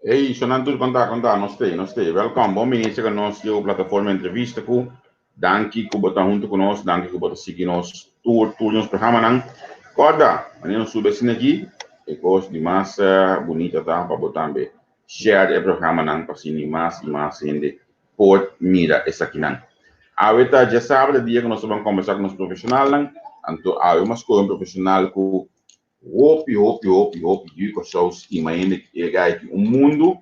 Hey, Shonan tur konta, konta, nos te, nos te. Welkom, bon bini serka nos di plataforma entrevista ku. Danki ku bo ta huntu ku nos, danki ku bo ta sigui nos tur, tur nos programanan. Korda, wanneer nos sube asina aki, e kos di mas bunita ta pa bo tambe share e programanan pa asina mas i mas hende por mira esakinan. Awe ta djasabra, dia ku nos ta ban kombersá ku nos profeshonalnan, anto awe mas skohe un profeshonal ku Hopi, hopi, hopi, hopi yu Kòrsou stima hende ki e gai tin un mundu,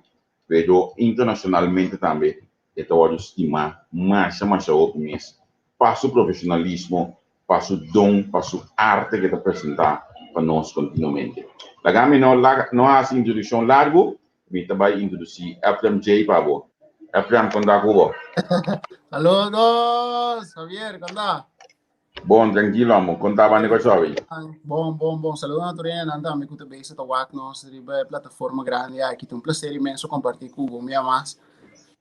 pero internashonalmente tambe e ta wòrdu stimá masha, masha hopi mes pa su profeshonalismo, pa su don, pa su arte ku e ta presentá pa nos kontinuamente. Laga mi no laga no hasi introdukshon largu, mi ta bai introdusí Efrem Jay pa bo. Efrem, kon ta ku bo? Saludos, Javier, kon ta? Bon, tranquilo amo. Kon ta banda Kòrsou ei? Bon, bon, bon. Saludo na tur hende tambe ku ta bezig ta wak nos riba e plataforma grandi aki. Ta un placer inmenso kompartí ku bo un bia mas.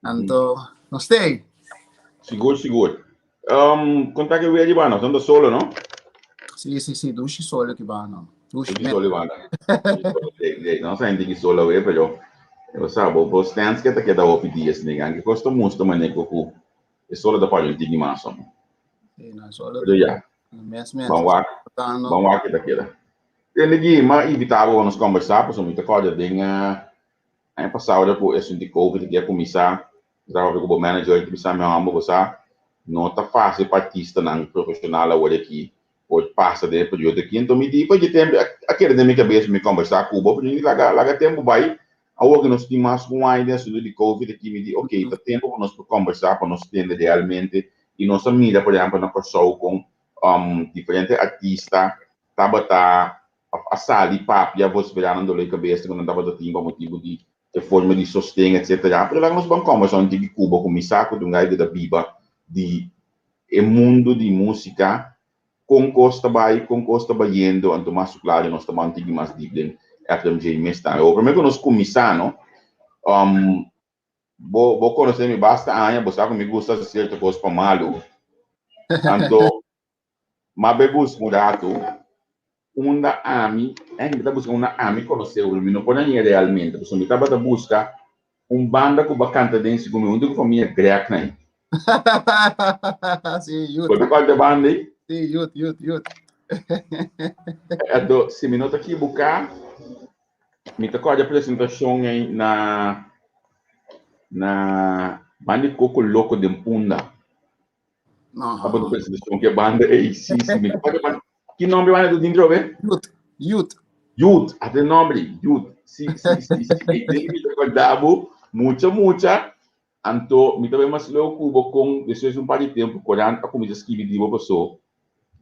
Anto, nos t'ei. Sigur, sigur. Um, kon ta ke weer di banda? Nos ta solo, no? Sí, sí, sí. Dushi solo ki banda. Dushi solo banda. Nos a hende ki solo we, pero bo sa, bo bo stance ke ta keda hopi dias, nigga. Anke kos ta mustra manera ku E solo ta papia un tiki mas amo. Sí, no, solo. Pero ya. Mes, mes. Ban wak. Ban wak kita keda. Tende ki ma invitá bo nos conversá, pasobra mi ta kòrda den aña pasado ora ku esun di covid aki a kuminsá, mi tabata papia ku bo manager i ta bisa mi hòmber bo sa no ta fásil pa artistanan profeshonal awor aki por pasa den e periodo aki. Enton mi di pa dje tempu a keda den mi kabes pa mi conversá ku bo, pero mi di laga laga tempu bai Awor ku nos tin mas ku un aña den asuntu di covid aki, mi di ok, ta tempu pa nos por kombersá, pa nos tende realmente i nos a mira por ehèmpel na Kòrsou kon diferente artista tabata òf a sali papia vosperá nan dolor di kabes ku nan tabata tin pa motibu di e forma di sosten etsetera. Pero laga nos ban kombersá un tiki ku bo kuminsá ku ta un gai ku ta biba di e mundu di músika Kon kos ta bai, kon kos ta bayendo, anto mas su klaru nos ta ban tigi mas dip den FMJ mes tambe. Bo prome ku nos kuminsá no, um, bo bo konosé mi basta aña, bo sa ku mi gusta hasi sierto kos pa malu. Anto m'a bai buska un ratu unda ami, eh, mi ta buska unda ami konosé bo, mi no por hañ'é realmente, pasobra mi tabata buska un banda ku bo a kanta den segun mi huntu ku famia Greg nan. Sí, yut. Bo ta kòrda banda ei? Sí, yut, yut, yut. Anto, si mi no ta kibuká, mi ta kòrda presentashon ei na na banda di Koko Loko den Punda. No. Tabata presentashon ku e banda ei, sí, sí, mi ta kòrda banda. Ki nomber banda ta tin trobe? Yut, Yut. Yut, ata e nomber ei, Yut. Sí, sí, sí, sí. Ei mi ta kòrda bo, mucha, mucha. Anto mi ta bai mas leu ku bo kon despues di un par di tempu korant a kuminsá skibi di bo pasó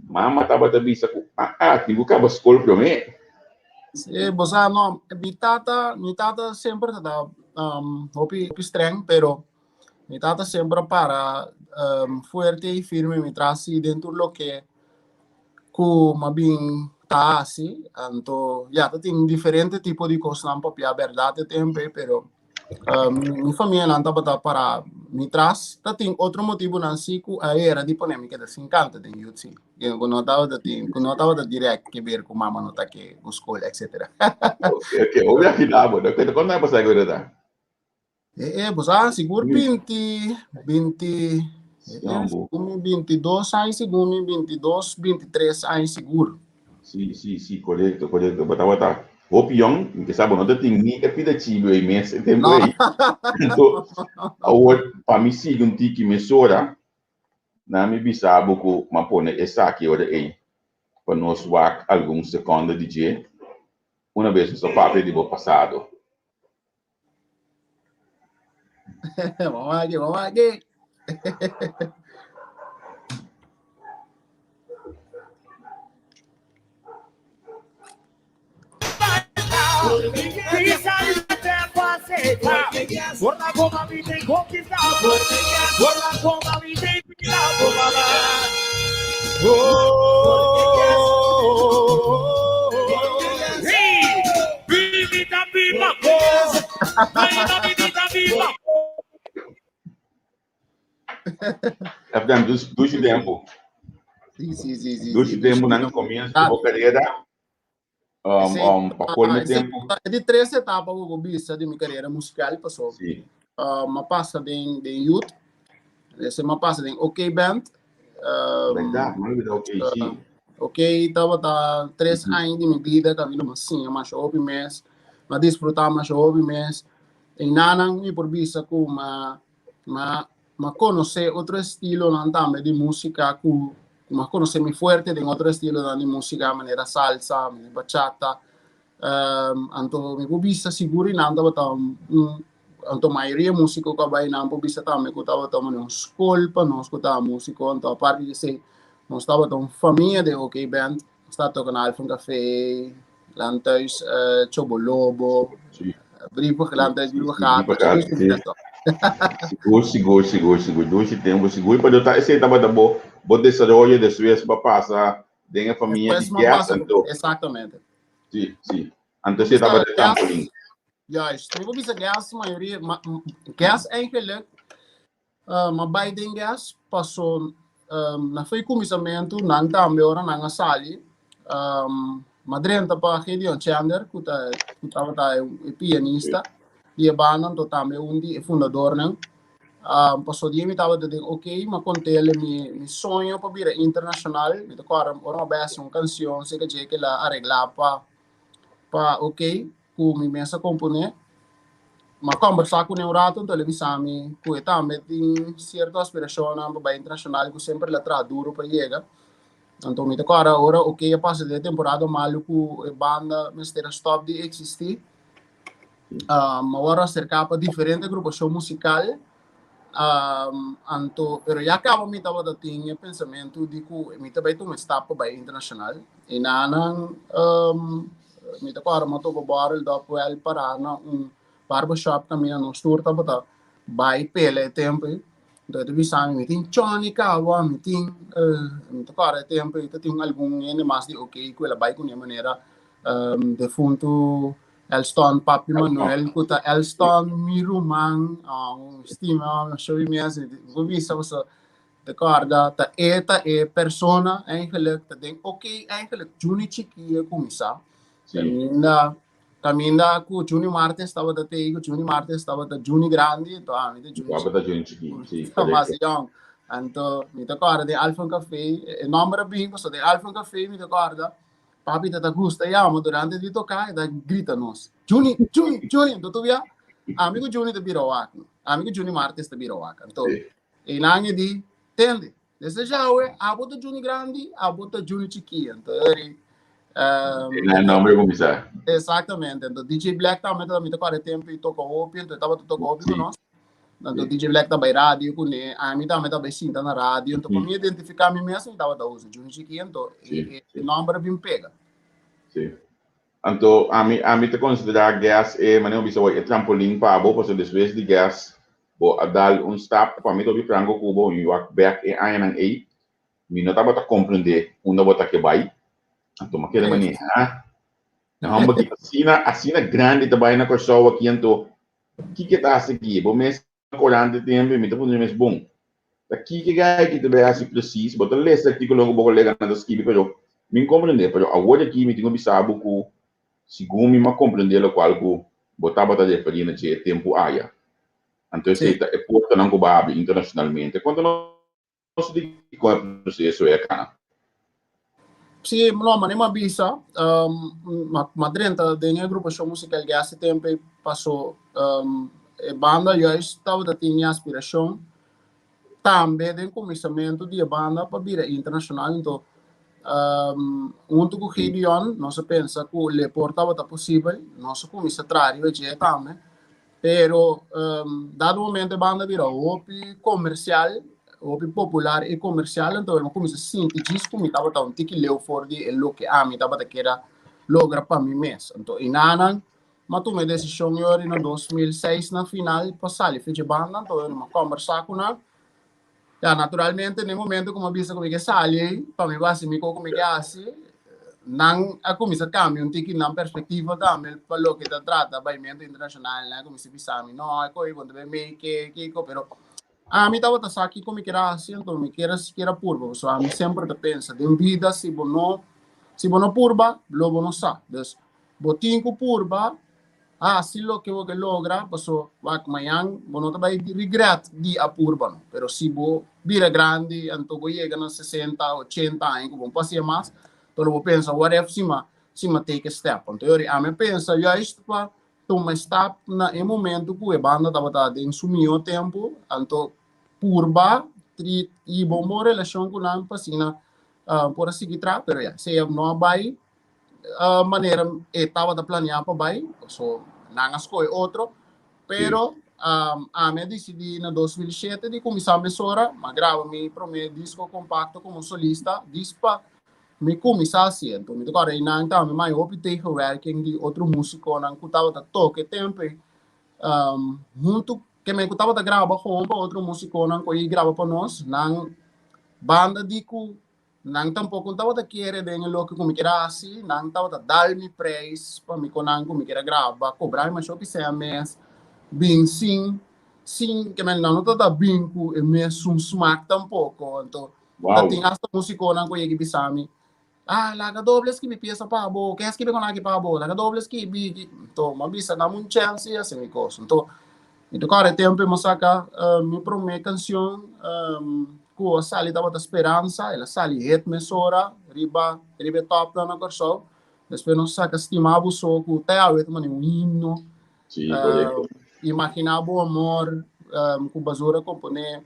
mama tabata bisa ku ah ah tin ku kaba skol promé. Sí, bo sa no, mi tata, mi tata semper ta da hopi hopi streng, pero mi tata semper a para fuerte i firme mi tras i den tur loke ku m'a bin ta hasi. Anto ya ta tin diferente tipo di kosnan papia bèrdat e tempu ei, pero Mi famianan tabata para mi tras. Ta tin otro motibunan sí ku a era di pone mi keda sin kanta den youth sí. Ku no tabata tin, ku no tabata direct ke ber ku mama no ta ke ku skol etcetera. Ok, ok. Hopi a fila bo. Kuantu aña pasá ku e ta? E, e, bo sa, sigur binti, binti, segun mi bintidos aña, segun mi bintidos, bintitres aña sigur. Sí, sí, sí, korekto, korekto. Bo tabata hopi yòn, mi ke sa bo no ta tin ni e pida chibi ei mes e tempu ei. Anto, awor pa mi sigui un tiki mesora, na mi bisa bo ku m'a pone esaki ora ei pa nos wak algun sekondo di dje, una bes nos a papia di bo pasado. Vamos aquí, vamos aquí. Efraim, dushi tempu. Sí, sí, sí, sí. Dushi tempu nan comienzo di bo carrera. Um, um, pa colme tempo. E di tres etapa ku bo bisa di mi karera musikal paso. Sí. M'a pasa den den youth, despues m'a pasa den OK Band. Verdad, m'a olbida OK, sí. OK tabata tres aña di mi bida kaminda m'a siña masha hopi mes, m'a disfrutá masha hopi mes. Einanan mi por bisa ku m'a m'a m'a konosé otro estilonan tambe di músika ku ku m'a konosé mi fuerte den otro estilonan di músika manera salsa, manera bachata. Anto mi por bisa sigur i nan tabata un anto mayoria músiko ku a bai nan por bisa tambe ku tabata manera un skol pa nos ku tabata músiko. Anto aparte di esei nos tabata un famia den OK Band. Nos tabata toka na Alphen Café, Landhuis Chobolobo, Brievengat, Brievengat, Brievengat, Sigur, sigur, sigur, sigur. Dushi tempu, sigur. Pero ta esei tabata bo bo desaroyo despues bo a pasa den e famia di Gas anto. Exactamente. Si, si. Anto esei tabata e trampolin. Juist. Mi por bisa Gas mayoria, Gas eigenlijk Ma bai den gas paso na foi kuminsamentu nan tambe ora nan a sali ma drenta pa Gideon Chandler ku ta ku tabata e pianista di e banda anto tambe un di e fundadornan paso di mi tabata den ok ma kont'el mi mi soño pa bira internashonal mi ta kòrda ora mi a bai hasi un kanshon seka dje ke el a areglá pa pa ok ku mi mes a komponé. Mi a kòmbersá kuné un ratu, anto el a bisa mi ku e tambe tin sierto aspirashonnan pa bai internashonal ku semper el a traha duru pa yega. Anto mi ta kòrda ora OK a pasa den e temporada malu ku e banda mester a stòp di eksistí. Mi a wòrdu aserká pa diferente agrupashon musikal, anto pero ya kaba mi tabata tin e pensamentu di ku mi ta bai tuma e stap pa bai internashonal. I nan Mi ta kòrda mi a topa bòrel dòp wèl pará na un barbershop kaminda nos tur tabata bai pela e tempu ei. Anto e ta bisa mi, mi tin chòni kaba, mi tin, mi ta kòrda e tempu ei ta tin algun hende mas di OK ku el a bai kuné manera defuntu Elston Papi Manuel ku ta Elston mi ruman, mi stima mi show mes, mi por bisa pasobra Ta kòrda ta e ta e persona eigenlijk ta den ok eigenlijk Juni Chiki a kuminsá. Kaminda kaminda ku Juni Martes tabata tei ku Juni Martes tabata Juni grandi anto ami ta Juni Tabata Juni Chiki, si, Ta mas korekto. yòn. Anto mi ta kòrda den Alphen Café e nòmber a bin pasobra den Alphen Café mi ta kòrda papi ta ta gusta yama durante di toká e ta grita nos Juni Juni Juni anto tur bia ami ku Juni ta bira wak ami ku Juni Martes ta bira wak anto E nan e di, Tende, desde djawe abo ta djuni grandi, abo ta djuni chikí. Anto eri, E nan nombre kuminsá. Exactamente. Anto DJ Black tambe ta mi ta kòrda e tempu i toka hopi, anto e tabata toka hopi ku nos. Anto DJ Black ta bai radio kuné, ami tambe ta bai sinta na radio. Anto pa mi identifiká mi mes mi tabata usa djuni chikí, anto e nomber a bin pega. Sí. Anto ami ami ta konsiderá gas e manera bo bisa wak e trampolin pa bo pasobra despues di gas bo a dal un stap pa mi ta hopi franko ku bo mi wak bek e añanan ei mi no tabata komprendé unda bo ta ke bai anto mi a keda manera ha e hòmber aki asina asina grandi ta bai na Kòrsou aki anto kiko e ta hasi aki bo mes Korante tempu i mi ta puntra mi mes, Bon, ta kiko gai ki ta bai hasi presis? Bo ta lesa artíkulo ku bo koleganan ta skibi, pero mi n komprendé. Pero awor aki mi tin ku bisa bo ku segun mi m'a komprendé lokual ku bo tabata referí na dje e tempu aya. Anto esei ta e portanan ku bo a habri internashonalmente. Konta nos di kon e proseso ei a kana. Sí, no, manera mi a bisa, m'a drenta den e agrupashon musikal Gas e tempu ei paso e banda juist tabata tin e aspirashon tambe den kuminsamentu di e banda pa bira internashonal. Anto huntu ku Gideon nos a pensa ku le por tabata posibel, nos a kuminsá traha riba dje tambe. Pero dado momento e banda bira hopi komersial, hopi popular i komersial, anto mi a kuminsá sinti djis ku mi tabata un tiki leu for di e loke ami tabata keda logra pa mi mes. Anto enanan mi a tuma e desishon yori na 2006 na final pa sali for dje banda, anto mi a kòmbersá ku nan. Ya, naturalmente, na e momento ku mi a bisa ku mi ke sali ei, pa mi hasi mi kos ku mi ke hasi, nan a kuminsá kambia un tiki nan perspektiva tambe pa loke ta trata baimentu internashonal. Nan a kuminsá bisa mi, no, e kos ei bo no ta bai mei ke, kiko, pero ami tabata sa kiko mi kier a hasi, anto mi kier a sikiera purba, pasobra ami semper ta pensa den bida si bo no. Si bo no purba, lo bo no sa. Dus bo tin ku purba hasi loke bo ke logra, paso wak mañan bo no ta bai regret di a purba no. Pero si bo bira grandi anto bo yega na 60, 80 aña ku bo no por hasi mas, anto lo bo pensa what if si mi si mi take a step. Anto yori ami a pensa juist pa tuma e stap na e momento ku e banda tabata den su mihó tempu, anto purba tri hiba un bon relashon ku nan pa asina por a sigui traha, pero ya sea no a bai manera e tabata planeá pa bai, so nan a skohe otro, pero ami a disidí na 2007 di kuminsá mesora, mi a graba mi promé disko kompakto komo solista, dis pa mi kuminsá hasi. Anto mi ta kòrda einan tambe mi a hopi tegenwerking di otro músikonan ku tabata toka e tempu ei huntu ke men ku tabata graba gewoon pa otro músikonan ku a graba pa nos, nan banda di ku nan tampoko no tabata kere den e loke ku mi kier a hasi, nan tabata dal mi prijs pa mi ku nan ku mi kier a graba, kobra mi masha hopi sèn mes, bin sin sin ke men nan no tabata bin ku e mesun smak tampoko. Anto ta tin asta músikonan ku yega bisa mi, Ah, laga doble skibi piesa pa bo, ke skibi kon aki pa bo, laga doble skibi. Anto mi a bisa dame un chèns i hasi mi kos. Anto mi ta kòrda e tempu mi a saka mi promé kanshon ku a sali tabata Speransa, el a sali hit mesora riba riba e tòpnan na Kòrsou. Despues nos saka Stima Bo So ku te awe ta manera un himno. Sí, korekto. Imaginá Bo Amor ku Bazura a komponé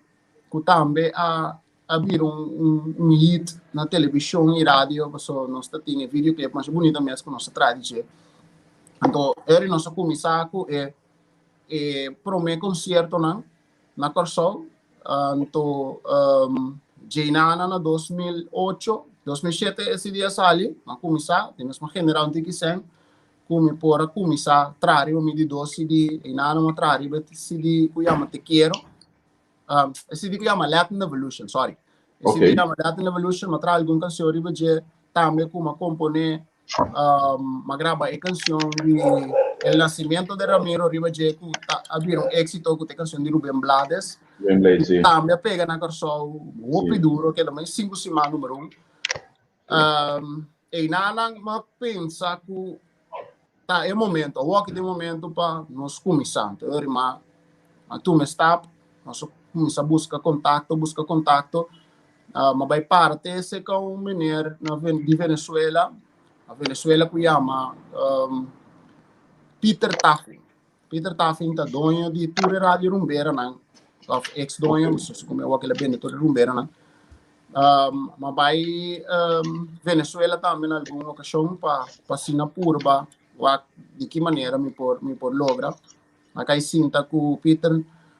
ku tambe a a bira un un hit na televishon i radio pasobra nos ta tin e videoclip masha bunita mes ku nos a traha di dje. Anto eri nos a kuminsá ku e e promé konsiertonan na Kòrsou. Anto djeinana na 2008, 2007 e CD a sali, a kuminsá, den mes a generá un tiki sèn ku mi por a kuminsá traha riba mi di dos CD. Einana mi a traha riba e CD ku yama Te Quiero. E CD ku yama Latin Evolution, sorry. E CD yama Latin Evolution, mi a traha algun kanshon riba dje tambe ku mi a komponé. Mi a graba e kanshon di El Nacimiento de Ramiro riba dje ku ta a bira un éxito ku ta e kanshon di Rubén Blades. Rubén Blades, sí. Tambe a pega na Kòrsou hopi duro, keda mas sinku siman numero un. Einanan mi a pensa ku ta e momento, awor aki ta e momento pa nos kuminsá. Anto e rima a tuma e stap, nos a kuminsá buska kontakto, buska kontakto. Mi a bai parte serka un meneer na di Venezuela, na Venezuela ku yama Peter Taffin. Peter Taffin ta doño di tur e radio rumberanan, òf eks doño, no sé komo awor ku el a bende tur e rumberanan. Mi a bai Venezuela tambe na algun okashon pa pa asina purba wak di ki manera mi por mi por logra. Mi a kai sinta ku Peter.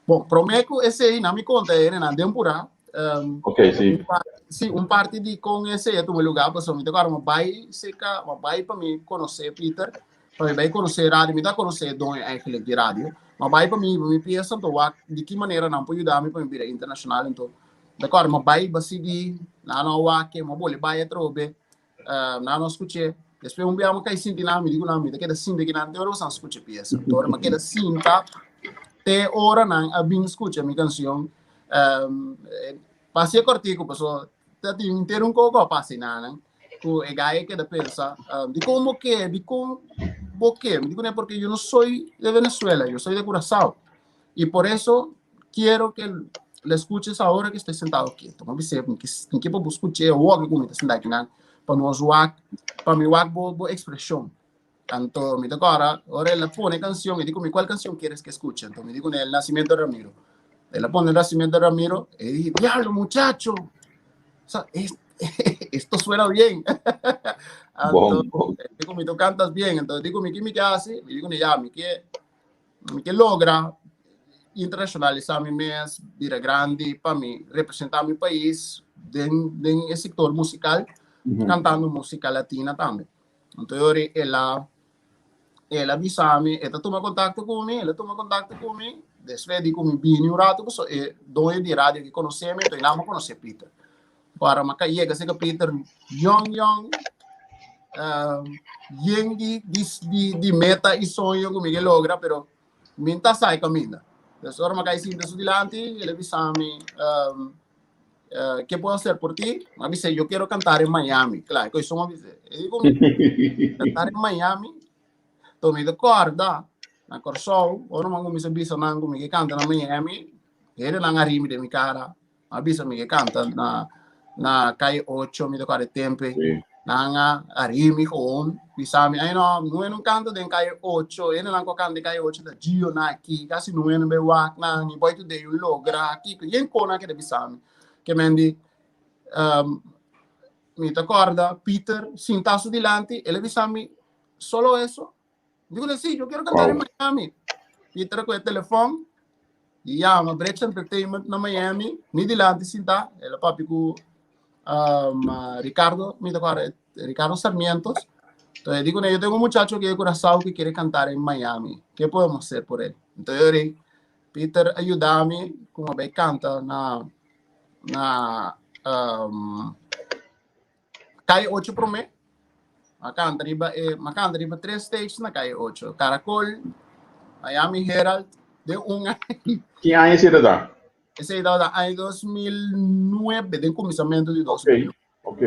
Bon, promé ku esei nan mi konta e nan den purá. Ok, sí. Sí, un parti di kon esei a tuma lugá pasobra mi ta kòrda mi a bai serka, mi a bai pa mi konosé Peter. Pa mi bai konosé radio, mi ta konosé e doño eigenlijk di radio, ma bai pa mi, pa mi piensa anto wak di ki manera nan por yuda mi pa mi bira internashonal anto dakòrdo mi a bai basigi nan a wak mi a bole bai atrobe nan no skuch'é despues un bia mi kai sinti nan mi di ku nan mi ta keda sinta kinan te ora boso a skucha piesa anto ora mi a keda sinta te ora nan a bin skucha mi kanshon pa hasié kòrtiku pasobra ta tin henter un koko a pasa einan ku e guy a keda pensa, dikon bo ke, dikon bo ke? Mi di kuné porque yo no soy de Venezuela, yo soy de Curaçao. Y por eso quiero que la escuches ahora que estoy sentado aquí. Entonces, mi bis'é, mi ke, mi ke pa bo skuch'é awor ku mi ta sentá akinan, pa nos wak, pa mi wak bo, bo ekspreshon. Anto mi ta kòrda, ora el a pone e kanshon, e di ku mi, kual kanshon quieres que escuche? Anto mi di kuné, El Nacimiento de Ramiro. El a pone El Nacimiento de Ramiro, e di, diablo muchacho! O sea, es, esto suena bien. Anto, Bon, bon. e di ku mi, tu cantas bien. Anto e di ku mi, ki mi ke hasi? Mi di kuné, ya, mi ke, mi ke logra internacionalisá mi mes, bira grandi pa mi representá mi pais den, den e sector musical, cantando música latina tambe. Anto yori el a el a bisa mi, e ta tuma kontakto ku mi, el a tuma kontakto ku mi, despues di ku mi bini un ratu paso e doño di radio ki konosé mi, anto e nan a konosé Peter. Ora mi a yega serka Peter yòn yòn, yen di di di meta i soño ku mi ke logra, pero mi ta sa e kaminda. Des ora mi a kai sinta su dilanti, el a bisa mi. ¿Qué puedo hacer por ti? M'a bis'é, yo quiero cantar en Miami. Claro, ku esei m'a bis'é. E di ku mi, cantar en Miami? Anto mi ta kòrda na Kòrsou, ora mi a kuminsá bisa nan ku mi ke kanta na Miami, hendenan a ri mi den mi kara. A bisa mi ke kanta na na Calle Ocho, mi ta kòrda e tempu ei. Nan a a ri mi gewoon, bisa mi, ay no, no no kanta den Calle Ocho, hendenan ku a kanta den Calle Ocho ta Gio na aki, kasi no no bai wak nan, i boy today un logra kiko, yen kon nan keda bisa mi. Ke men di, mi ta kòrda Peter sinta su dilanti, el a bisa mi, solo eso? Digo, sí, yo quiero cantar en Miami. Peter ku e telefòn, yama Bridge Entertainment na Miami, mi dilanti sinta, el a papia ku Ricardo, mi ta kòrda, Ricardo Sarmientos. Entonces digo, yo tengo un muchacho aquí de Curazao que quiere cantar en Miami. ¿Qué podemos hacer por él? Entonces yo dije, Peter, ayúdame como a canta na Calle 8 promé. M'a kanta riba e, m'a kanta riba tres stage na Calle 8. Caracol, Miami Herald, den un aña. Ki aña esei ta da? Esei tabata aña 2009, den kuminsamentu di 2009. Ok.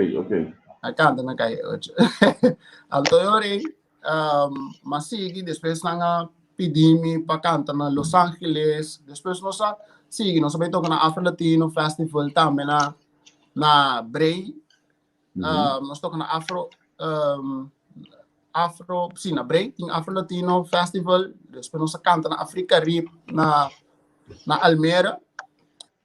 A kanta na Calle 8. Anto e ora ei, m'a sigui, despues nan a pidi mi pa kanta na Los Angeles, despues nos a sigui, nos a bai toka na Afro Latino Festival tambe na Bray. Nos toka na Afro, Afro, sí, na Bray, tin Afro Latino Festival. Despues nos a kanta na Africarib, na Almere.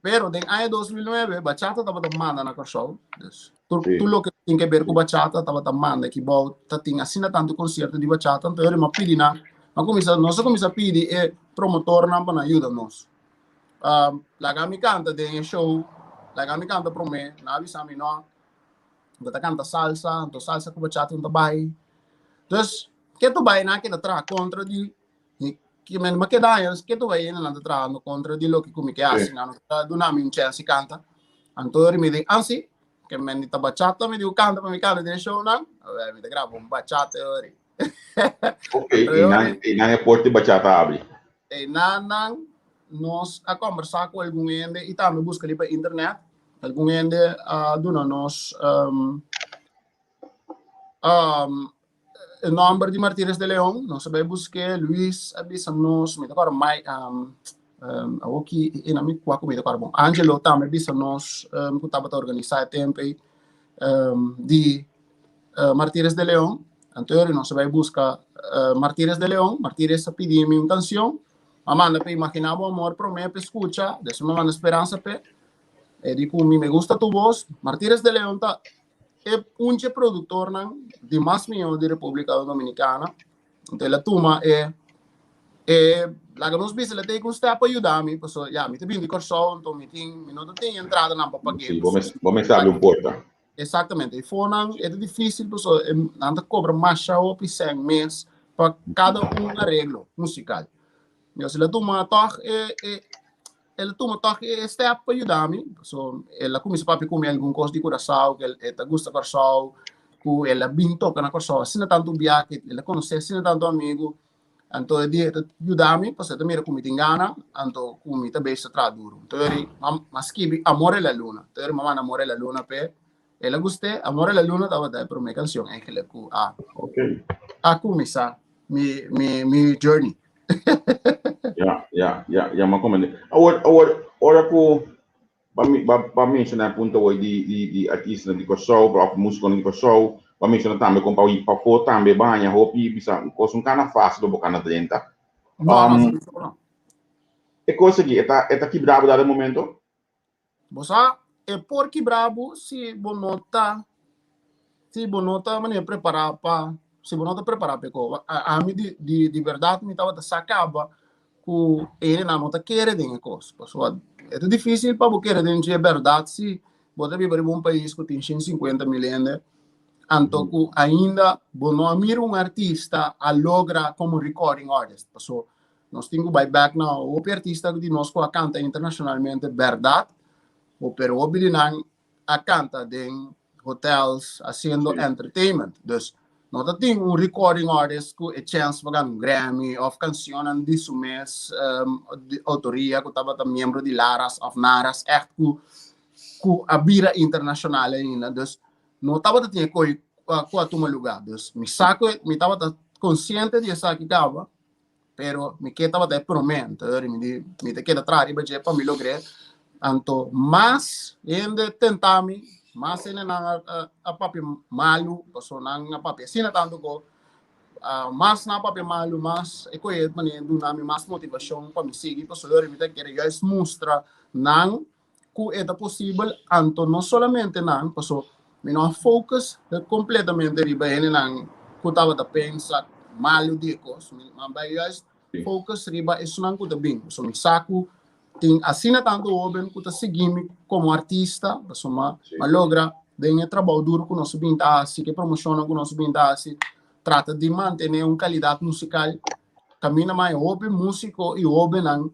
Pero den aña 2009, bachata tabata manda na Kòrsou. Dus, tur loke tin ke ber ku bachata tabata manda aki bou. Ta tin asina tantu konsierto di bachata. Anto mi a pidi nan, mi a kuminsá, nos a kuminsá pidi e promotornan pa nan yuda nos. Laga mi kanta den e show, laga mi kanta promé, nan a bisa mi no, bo ta kanta salsa, anto salsa ku bachata no ta bai. Dus, ke tu bai nan a keda traha kontra di, ke men a keda haña, ke tu bai nan ta trahando kontra di loke ku mi ke hasi, nan no ta duna mi un chèns di kanta. Anto mi di, ah si, ke men di ta bachata, mi di ku kanta pa mi kanta den e show nan, awor mi ta graba un bachata e ora ei. Ok, i nan e porta di bachata a abri. Einan nos a kombersá ku algun hende i tambe buska riba internet. Algun hende a duna nos e nòmber di Martires de Leon. Nos a bai busk'é. Luis a bisa nos, mi ta kòrda Mai, awor ki e nan mi kua ku mi ta kòrda bon. Angelo tambe a bisa nos ku tabata organisá e tempu ei di Martires de Leon. Anto yori nos a bai buska Martires de Leon. Martires a pidi mi un kansion. M'a manda p'e Imaginá Bo Amor promé p'e skucha, despues m'a manda Speransa p'e. E di ku mi me gusta tu bos. Martires de Leon ta e un dje produktornan di mas mihó di Repúblika Dominikana. Anto el a tuma e e laga nos bisa el a take un step pa yuda mi pasobra ya mi ta bini di Kòrsou anto mi tin mi no ta tin entradanan pa pag'é. Sí, bo mester abri un porta. Exactamente. E fonan e ta difícil pasobra e nan ta cobra masha hopi cen mes pa cada un arreglo musical. Yo si el a tuma toch e e el a tuma toch e step pa yuda mi. So el a cuminsa papia cu mi algun cos di Curaçao, cu el ta gusta Curaçao, cu el a bin toca na Curaçao asina tanto bia, cu el a conoce asina tanto amigo. Anto e di e ta yuda mi pasobra e ta mira ku mi tin gana, anto ku mi ta bes ta traha duru. Anto e di m'a skibi Amor e la Luna. Anto e di m'a manda Amor e la Luna p'e. El a gust'é. Amor e la Luna tabata e promé kanshon eigenlijk ku a a kuminsá mi mi mi journey. Ya, ya, ya, ya m'a komprendé. Awor, awor, ora ku Ba ba ba menshoná e punto awor di di di artistanan di Kòrsou òf músikonan di Kòrsou. Ba menshoná tambe kon pa pafó tambe ba haña hopi bisa un kos un kana fásil pa bo kana drenta. No, no, sowieso no. E kos aki e ta e ta kibra bo dado momento? Bo sa e por kibra bo si bo no ta si bo no ta manera prepará pa si bo no ta prepará pa e kos. Ami di di di bèrdat mi tabata sa kaba ku hendenan no ta kere den e kos. Pasobra e ta difísil pa bo kere den dje bèrdat si bo ta biba riba un pais ku tin 150 mil hende, anto ku ainda bo no a mira un artista a logra komo recording artist. Pasobra nos tin ku bai bèk na hopi artista di nos ku a kanta internashonalmente bèrdat, pero hopi di nan a kanta den hotels haciendo entertainment. Dus no ta tin un recording artist ku e chance pa gana un Grammy of cancionnan di su mes di autoria ku tabata miembro di Laras of Naras echt ku ku a bira internashonal ainda. Dus no tabata tin e koi ku a tuma lugá. Dus mi sa ku mi tabata konsiente di esaki kaba, pero mi ke tabata e promé. Anto mi di mi ta keda traha riba dje pa mi logr'é. Anto mas hende tenta mi, mas hendenan a papia malu, pasobra nan a papia asina tantu ku mas nan a papia malu, mas e koe manera duna mi mas motivashon pa mi sigui, pasobra mi ta kere juist mustra nan ku e ta posibel, anto no solamente nan, paso mi no a focus kompletamente riba hendenan ku tabata pensa malu di e kos, mi a bai juist focus riba esunnan ku ta bin, paso mi sa ku tin asina tantu hoben ku ta sigui mi komo artista, paso mi a logra den e trabou duru ku nos a bin ta hasi, ku e promoshonnan ku nos a bin ta hasi, trata di mantené un kalidat musikal kaminda mas e hopi músiko i hobennan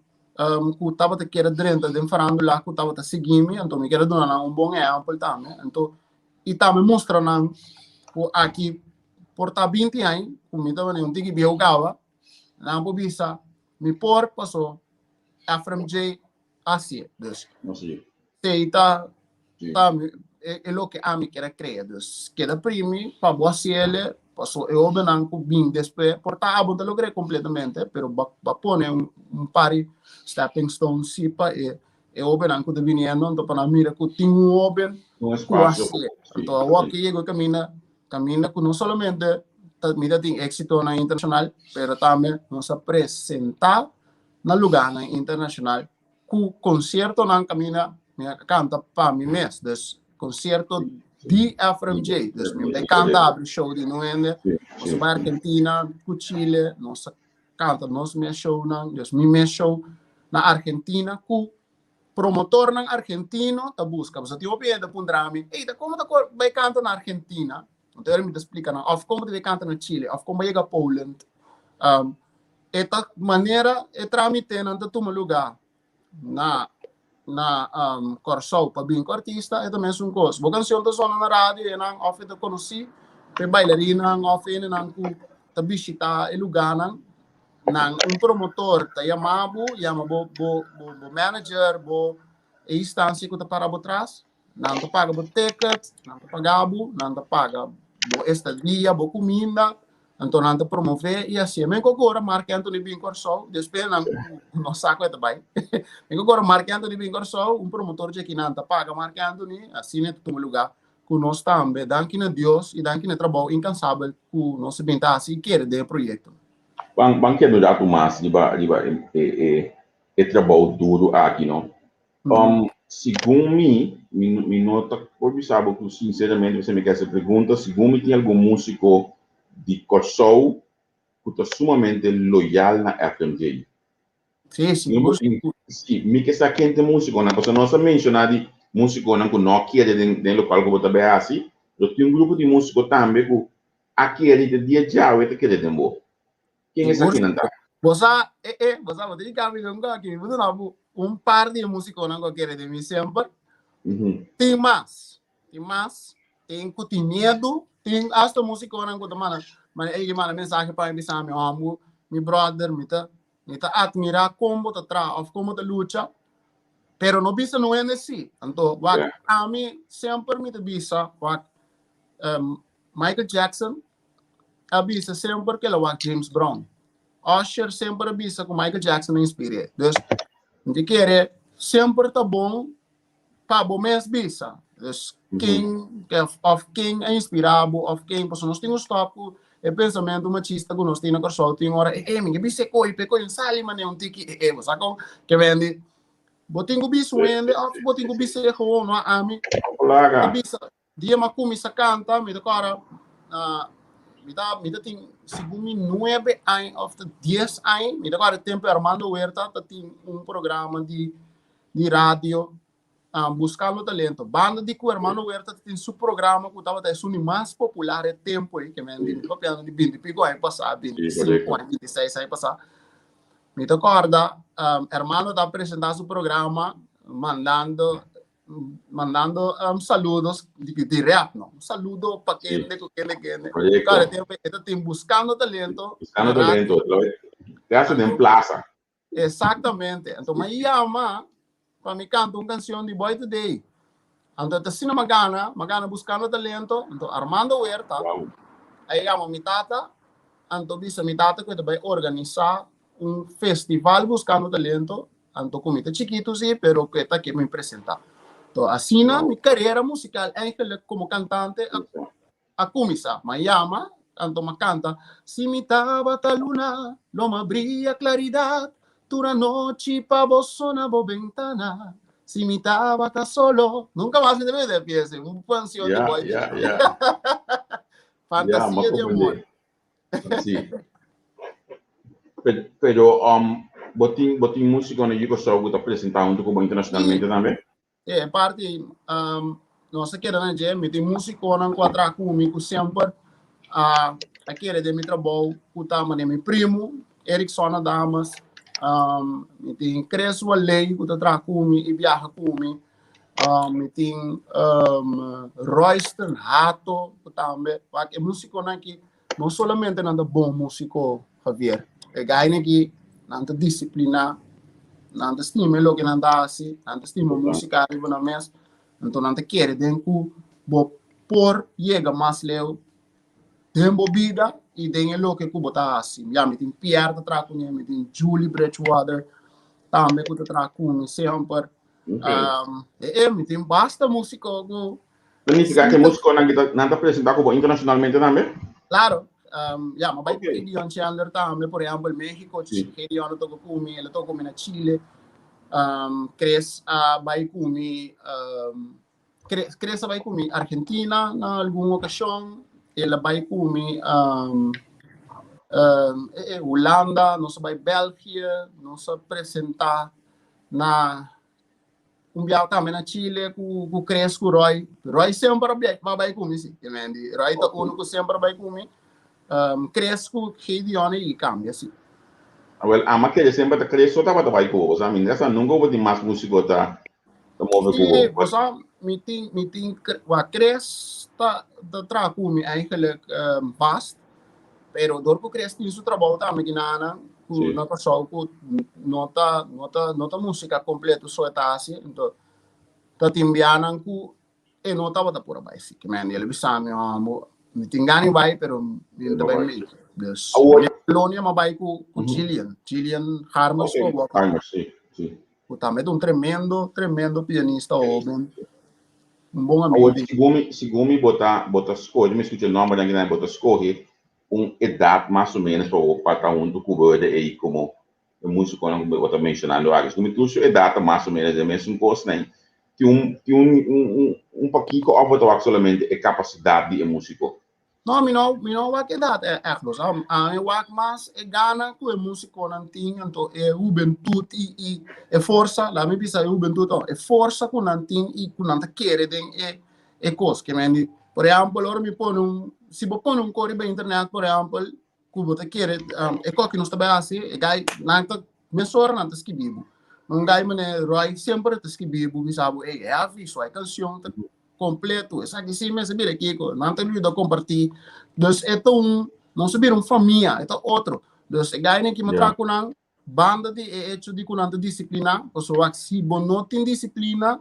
ku tabata kere drenta den farándula ku tabata sigui mi, anto mi kere duna nan un bon ehèmpel tambe. Anto i tambe mustra nan ku aki por ta 20 aña ku mi tabata un tiki bieu kaba, nan por bisa mi por paso Efrem J hasié. Dus esei ta ta e loke ami kier a krea. Dus keda primi pa bo hasiele paso e hobennan ku bin despues por ta abo ta logr'é kompletamente pero bo a pone un par di stepping stones si pa e hobennan ku ta biniendo anto pa nan mira ku tin un hoben ku hasié. Anto awor ke yega e kaminda kaminda ku no solamente ta mi ta tin éksitonan internashonal pero tambe nos a presentá na lugánan internashonal ku konsiertonan kaminda mi a kanta pa mi mes, dus konsierto di Efrem J. Dus mi bai kanta abri show di no hende, nos a bai Argentina ku Chile, nos a kanta nos mes shownan, dus mi mes show na Argentina ku promotornan argentino ta buska. Pasobra tin hopi hende ta puntra mi, ey ta komo ta bai kanta na Argentina? Anto ora mi ta splika nan, òf komo ta bai kanta na Chile, òf komo bai yega Poland. E ta manera e tramitenan ta tuma lugá na na Kòrsou pa bin ku artista e ta mesun kos. Bo kanshon ta sona na radio e nan òf e ta konosí pa e bailarinnan òf hendenan ku ta bishitá e lugánan. Nan un promotor ta yama bo, yama bo bo bo manager, bo e instansia ku ta para bo tras. Nan ta paga bo ticket, nan ta paga bo, nan ta paga bo estadia, bo kuminda, anto nan ta promové i así. Men ku ora Marc Anthony bin Kòrsou, despues nan no sa ku e ta bai. Men ku ora Marc Anthony bin Kòrsou, un promotor dje kinan ta paga Marc Anthony, asina ta tuma lugá ku nos tambe. Danki na Dios i danki na e trabou inkansabel ku nos a bin ta hasi i kere den e proyekto. Ban ban keda un ratu mas riba riba e e e trabou duru aki no. Segun mi, mi no ta por bisa bo ku sinseramente pasobra mi ke hasi e pregunta, segun mi tin algun músiko di Kòrsou ku ta sumamente loyal na FMJ. Sí, sigur. Sí, mi ke sa ken ta e músikonan, pasobra nos a menshoná di músikonan ku no kere den lokual ku bo ta bai hasi, pero tin un grupo di músiko tambe ku a kere i te dia djawe ta kere den bo. Ken esakinan ta? Bo sa, e e, bo sa, bo tin cambio un aki, mi por duna bo un par di e musiconan cu a kere den mi semper. Tin mas, tin mas, tin cu tin miedu, tin hasta musiconan cu ta manda, manda, ey, manda mensahe pa mi bisa mi, oh, mi brother, mi ta, mi ta admira con bo ta traha of con bo ta lucha, pero no bisa no hende si. Anto, wak, ami semper mi ta bisa, wak, Michael Jackson a bisa semper ku el a wak James Brown. Usher semper a bisa ku Michael Jackson a inspir'é. Dus, mi ta kere semper ta bon pa bo mes bisa. Dus, ken òf ken a inspirá bo òf ken, pasobra nos tin un stòp ku e pensamentu machista ku nos tin na Kòrsou tin ora, e e mi ke bisa e koi pa e koi no sali manera un tiki e e bo sa kon ke wende. Bo tin ku bisa un hende òf bo tin ku bis'é gewoon no ami ta bisa. Dia m'a kuminsá kanta, mi ta kòrda mi ta mi ta tin segun mi nuebe aña òf ta dies aña, mi ta kòrda e tempu Armando Huerta ta tin un programa di di radio Buscando Talento. Banda di ku Armando Huerta ta tin su programa ku tabata esun di mas popular e tempu ei, ke men di mi ta papiando di binti piko aña pasá, 25 aña, 26 aña pasá. Mi ta kòrda Armando ta presentá su programa mandando mandando saludos di rap, no? Un saludo pa kende, ku kende, kende. Correcto. Claro, tempo e ta tin buscando talento. Buscando talento. Te hace den plaza. Exactamente. Entonces, me llama pa mi canta un canción di Boy Today. Anto ta asina m'a gana, m'a gana Buscando Talento, anto Armando Huerta a yama mi tata, anto bisa mi tata ku e ta bai organisá un festival Buscando Talento, anto ku mi ta chikitu si, pero ku e ta ke mi presentá. Anto asina mi karera musikal eigenlijk komo kantante a a kuminsá. M'a yama, anto m'a kanta, Si mi tabata luna, lo m'a bria klaridat tur anochi pa bo sona bo bentana. Si mi tabata solo. Nunka mas mi ta bebe e piesa, un kansion di Boy Bini. Fantasia di amor. Sí. Pero bo tin bo tin músiko na Yukosou ku ta presentá huntu ku bo internashonalmente tambe? E parti nos a keda na dje, mi tin músikonan ku a traha ku mi ku semper a a kere den mi trabou ku ta manera mi primu Erickson Adames, mi tin Chris Waley ku ta traha ku mi i biaha ku mi, mi tin Royston Hato ku tambe wak e músikonan aki no solamente nan ta bon músiko Javier, e gainan aki nan ta disipliná, nan ta stima e loke nan ta hasi, nan ta stima músika riba nan mes, anto nan ta kere den ku bo por yega mas leu den bo bida i den e loke ku bo ta hasi. Ya mi tin Pierre ta traha kuné, mi tin Julie Bridgewater tambe ku ta traha ku mi semper. E mi tin basta músiko ku Ta nifiká ku e músikonan ki ta nan ta presentá ku bo internashonalmente tambe? Klaro. Ya, mi a bai ku Gideon Chandler tambe, por ehèmpel México, Gideon a toka ku mi, el a toka ku mi na Chile. Chris a bai ku mi, Chris a bai ku mi Argentina na algun okashon, el a bai ku mi Hulanda, nos a bai België, nos a presentá na Un biaha tambe na Chile ku ku Chris ku Roy. Roy semper a bia a bai ku mi si. Te mendi Roy ta uno ku semper a bai ku mi. Chris ku Gideon i kambia si. Awel ama kere semper ta Chris so tabata bai ku bo. Bo sa mi nunca sa nunca bo tin mas musico ta ta move ku bo. Si, bo sa mi tin mi tin wa Chris ta ta traha ku mi eigenlijk vast. Pero dor ku Chris tin su trabou tambe di nana ku na Kòrsou ku no ta no ta no ta músika kompleto so e ta hasi, enton ta tin bianan ku e no tabata por a bai si. Ke men el a bisa mi, oh, mi tin gana di bai pero mi no ta bai mei. Dus Polonia mi a bai ku ku Gillian, Gillian Harmers ku tambe ta un tremendo tremendo pianista hoben. Un bon amigo. Awor, segun mi, segun mi bo ta, bo ta skohe, mi skucha e nòmbernan kinan, bo ta skohe un edat mas o ménos pa bo pa ta huntu ku bo hende ei komo e músikonan ku bo ta menshonando aki. Segun mi tur su edat ta mas o ménos e mesun kosnan. Tin un, tin un, un, un, un pakiko òf bo ta wak solamente e kapasidat di e músiko? No, mi no, mi no wak edat ègt bo sa. Ami wak mas e gana ku e músikonan tin, anto e hubentut i i e forsa, laat mi bisa e hubentut no, e forsa ku nan tin i ku nan ta kere den e e kos. Ke men di, por ehèmpel, ora mi pone un, si bo pone un kos riba internet, por ehèmpel, ku bo ta kere, e kos ku nos ta bai hasi, e gai nan ta mesora nan ta skibi bo. Un gai manera Roy semper ta skibi bo, bisa bo, ey, heavy, so e kanshon ta completo. Esaki sí mester bira kiko. Nan ta yuda compartí. Dus e ta un, nos a bira un famia, e ta otro. Dus e gainan ki mi traha ku nan, banda di e hecho di ku nan ta disipliná, pasobra wak si bo no tin disiplina,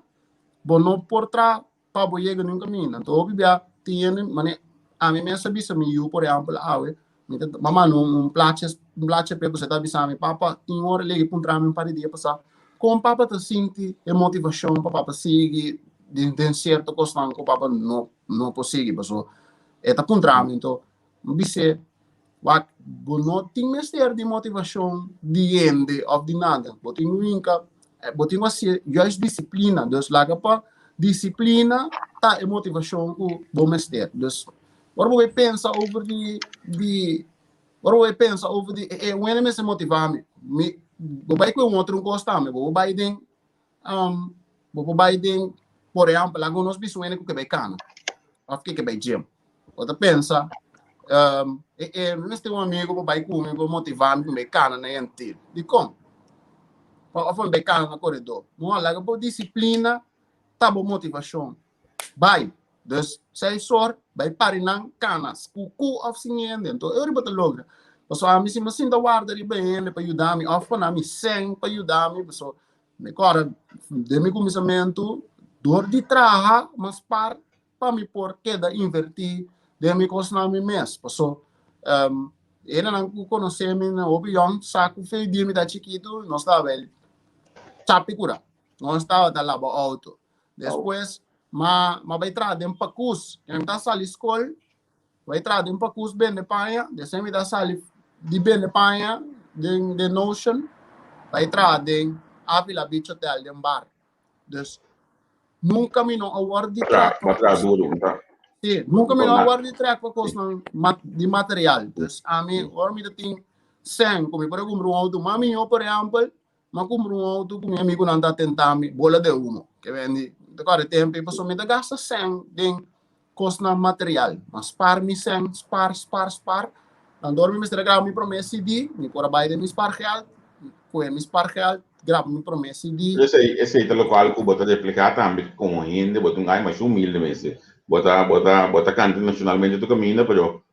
bo no por traha pa bo yega niun kaminda. Anto hopi bia tin hende, manera ami mes a bisa mi yu por ehèmpel awe, mi ta manda un plachi, un plachi p'e, pasobra e ta bisa mi, papa tin ora lege puntra mi un par di dia pasá, kon papa ta sinti e motivashon pa papa sigui den den sierto kosnan ku papa no no por sigui? Pasobra e ta puntra mi, anto mi bis'é, wak bo no tin mester di motivashon di hende òf di nada, bo tin ku hinka, bo tin ku hasi juist disiplina, dus laga pa disiplina ta e motivashon ku bo mester. Dus ora bo bai pensa over di di ora bo bai pensa over di e wende mester motivá mi, mi bo bai ku e otro un kos tambe, bo por bai den bo por bai den por ehèmpel laga nos bisa wende ku ke bai kana òf ke ke bai gym, bo ta pensa e e mi mester un amigu pa bai ku mi pa motivá mi pa mi bai kana na yentil, dikon? Òf pa mi bai kana na koredó, no laga bo disiplina ta bo motivashon. Bai. Dus seis or, bai pari nan kana, ku ku of sin hende. Anto e ora bo ta logra. Pasobra ami si mi sinta warda riba hende pa yuda mi of pa nan mi sèn pa yuda mi, pasobra mi kòrda den mi kuminsamentu. Dor di traha, m'a spar pa mi por keda invertí den mi kosnan mi mes. Paso, hendenan ku konosé mi na hopi yòn sa ku fe dia mi ta chikitu nos tabata bai chapi kura, nos tabata laba outo. Despues m'a m'a bai traha den pakus. Mi ta sali skol bai traha den pakus bende paña, despues mi ta sali di bende paña den den Notion bai traha den Avila Beach Hotel den bar. Dus nunca mi no a word di trek pa kos. Sí, nunca mi no a word di trek pa kosnan di material. Dus ami ora mi ta tin sèn ku mi por a kumpra un outo mas mihó por ehèmpel, mi a kumpra un outo ku mi amigunan ta tenta mi bola de humo. Ke bendi mi ta kòrda e tempu ei pasobra mi ta gasta sèn den kosnan material. Mi a spar mi sèn, spar, spar, spar. Dan dor mi mester a graba mi promé CD, mi por a bai den mi spargeld, kohe mi spargeld, graba mi promé CD. Esei, esei ta lokual ku bo ta reflehá tambe komo hende, bo ta un gai masha humilde mester. Bo ta, bo ta, bo ta kanta nacionalmente tur kaminda, pero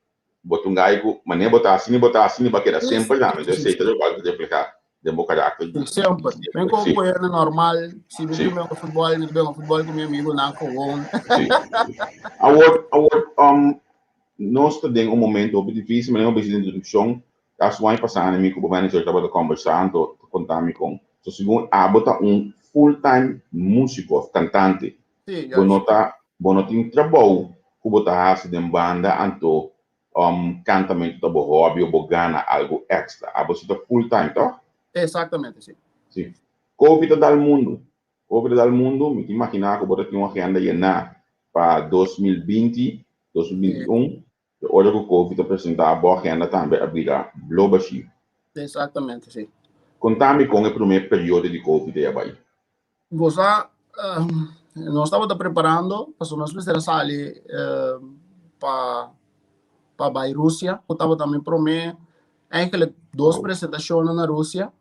bo ta un gai ku manera bo ta asina, bo ta asina, bo a keda semper tambe. Entonces esei ta lokual ku ta reflehá den bo karakter. Semper. Ben kon ku hende normal, si mi bin benga futbol, mi ta benga futbol ku mi amigunan gewoon. Sí. Awor, awor, um, nos ta den un momento hopi difícil, manera bo bisa den introdukshon, kas un aña pasá mi ku bo manager tabata kòmbersá, anto ta konta mi kon. So segun abo ta un full time músiko òf kantante, Sí, bo no juist. ta, bo no tin trabou ku bo ta hasi den banda, anto um kantamentu ta bo hobby o bo gana algu extra. Abo si ta full time, toh? Exactamente, si. Si. Covid a dal mundu. Covid a dal mundu, mi ta imaginá ku bo ta tin un agenda yená pa 2020, 2021, pero ora ku Covid a presentá, bo agenda tambe a bira blo bashí. Exactamente, si. Konta mi kon e promé periodo di Covid ei a bai. Bo sa, nos tabata preparando, pasobra nos mester a sali pa pa bai Rusia, ku tabata mi promé, eigenlijk dos presentashonnan na Rusia.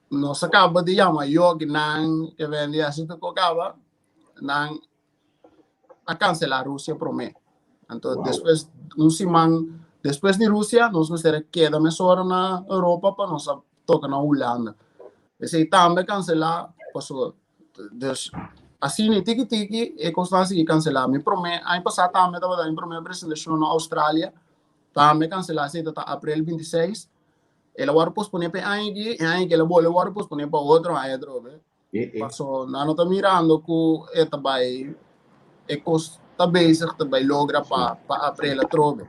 Nos a kaba di yama yoginan ke bende asina ku kaba, nan a cancelá Rusia promé. Anto Wow. despues un siman despues di Rusia nos mester a keda mesora na Europa pa nos a toka na Hulanda. Esei tambe a cancelá paso dus asina tiki tiki e kosnan a sigui cancelá. Mi promé aña pasá tambe tabata mi promé presentashon na Australia tambe cancelá esei ta aprel 26. El a wòrdu posponé pa e aña aki, e aña aki el a bolbe wòrdu posponé pa otro aña atrobe. Paso nan no ta mirando ku e ta bai e kos ta bezig ta bai logra pa pa aprel atrobe.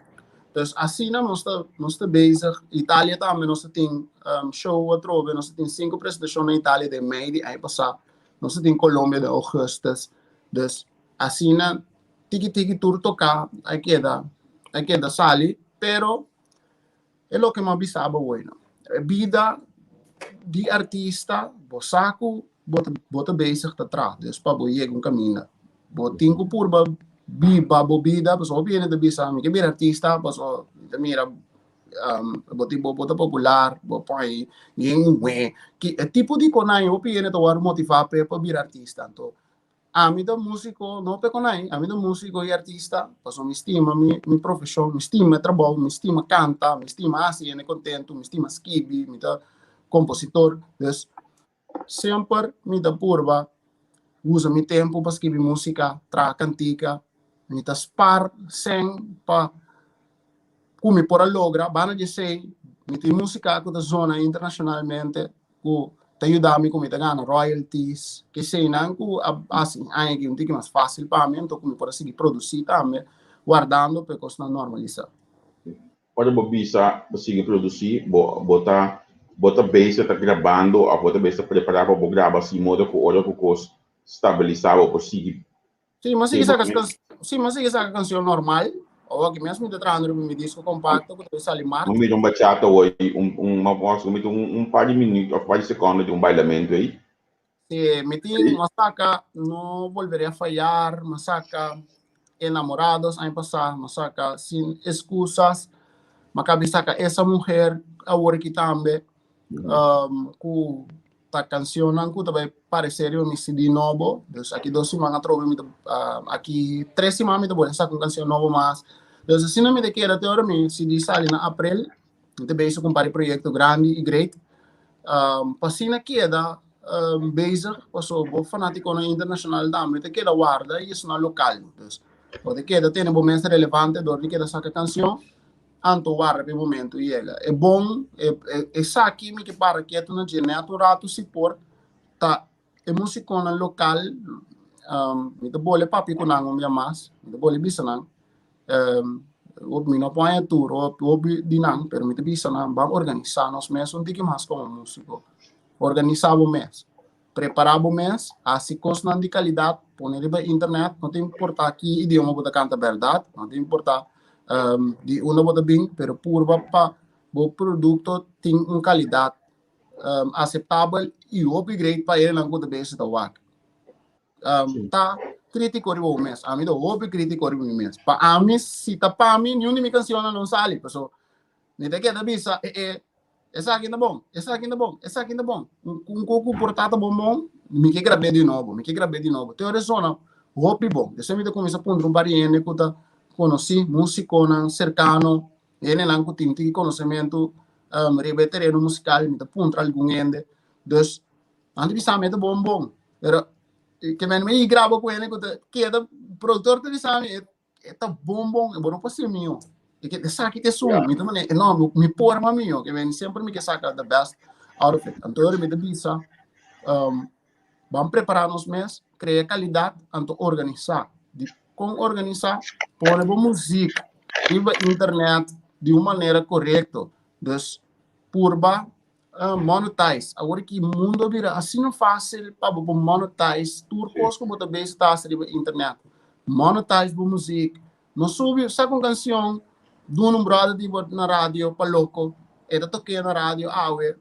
Dus asina nos ta nos ta bezig. Italia tambe nos ta tin show atrobe, nos ta tin sinku presentashon na Italia den mei di aña pasá. Nos ta tin Colombia den augustus. Dus asina tiki tiki tur toká a keda a keda sali, pero E loke mi a bisa bo awor no. E bida di artista, bo sa ku bo ta bo ta bezig ta traha, dus pa bo yega un kaminda. Bo tin ku purba biba bo bida, pasobra hopi hende ta bisa mi ke bira artista pasobra mi ta mira bo tin bo ta popular, bo pon yen un wé. Ki e tipo di konai hopi hende ta wòrdu motivá p'e pa bira artista. Anto Ami ta músiko, no pekonai, ami ta músiko i artista, pasobra mi stima mi mi profeshon, mi stima e trabou, mi stima kanta, mi stima hasi hende kontentu, mi stima skibi, mi ta kompositor. Dus semper mi ta purba usa mi tempu pa skibi músika, traha kantika, mi ta spar sèn pa ku mi por a logra. Banda di esei mi tin músika ku ta zona internashonalmente ku ta yuda mi ku mi ta gana royalties, keseinan ku a hasi aña aki un tiki mas fásil pa mi, anto ku mi por a sigui produsí tambe wardando pa e kosnan normalisa. Ora bo bisa bo sigui produsí, bo bo ta bo ta bezig ta grabando òf bo ta bezig ta prepará pa bo graba así modo ku ora ku kos stabilisá bo por sigui Sí, mi a sigui saca, sí, mi a sigui saca canción normal. Awor aki mes mi ta trahando riba mi disco compacto ku ta sali maart. Mi mira un bachata hoy, un, un, un, un par di minuut of par di secondo di un bailamento ei. Sí, mi tin, mi a saca No Volveré a Fallar, mi a saca Enamorados aña pasá, mi a saca Sin Excusas, mi a caba di saca Esa Mujer awor aki tambe, ku Ta cancionnan cu ta bay parece riba mi CD nobo. Dus aki dos siman atrobe mi ta, aki tres siman mi ta bolbe saca un cancion nobo mas. Dus asina mi ta keda te ora mi CD sali na april. Mi ta bezig cu un par di proyecto grandi y great. Pa asina keda bezig, paso bo fanátikonan internashonal tambe ta keda warda i esnan lokal. Dus bo ta keda tene bo mes relevante dor di keda saka kanshon, anto warda pa e momento yega. E bon, esaki mi ke para ketu na dje nèt un ratu si por ta e musikonan lokal, mi ta bole papia ku nan un bia mas, mi ta bole bisa nan, mi no por haña tur hopi di nan, pero mi ta bisa nan ban organisá nos mes un tiki mas komo músiko. Organisá bo mes, prepará bo mes, hasi kosnan di kalidat, pone riba internet, no ta importá ki idioma bo ta kanta bèrdat, no ta importá di unda bo ta bin, pero purba pa bo produkto tin un kalidat aseptabel i hopi great pa erenan ku ta besi ta wak. Ta kritiko riba bo mes. Ami ta hopi kritiko riba mi mes. Pa ami, si ta pa mi, niun di mi kanshonnan no sali. Paso mi ta keda bisa, e e, esaki ta bon, esaki ta bon, esaki ta bon. Un ku por ta ta bon bon, mi ke grab'é di nobo, mi ke grab'é di nobo. Te ora e sona hopi bon. Despues mi ta kuminsá puntra un par di hende ku ta konosí, músikonan serkano, Hendenan ku tin tiki konosementu riba e tereno musikal, mi ta puntra algun hende. Dus, nan ta bisa mi e ta bon bon. Pero ke men mi graba ku hende ku ta keda, produktor ta bisa mi e ta bon bon, bo no por hasi mihó. E ke esaki ta esun, mi ta mane, no, mi por mas mihó. Ke men semper mi ke saka the best out of it. Anto mi ta bisa, Ban prepará nos mes, krea kalidat, anto organisá. Di kon organisá? Pone bo muzik riba internet di un manera korekto. Dus purba monetize. Awor ki mundo a bira asina fásil pa bo por monetize tur kos ku bo ta bezig ta hasi riba internet. Monetize bo muzik. No subi, saka un kanshon, duna un bròder di bo na radio pa loko, e ta tok'é na radio awe.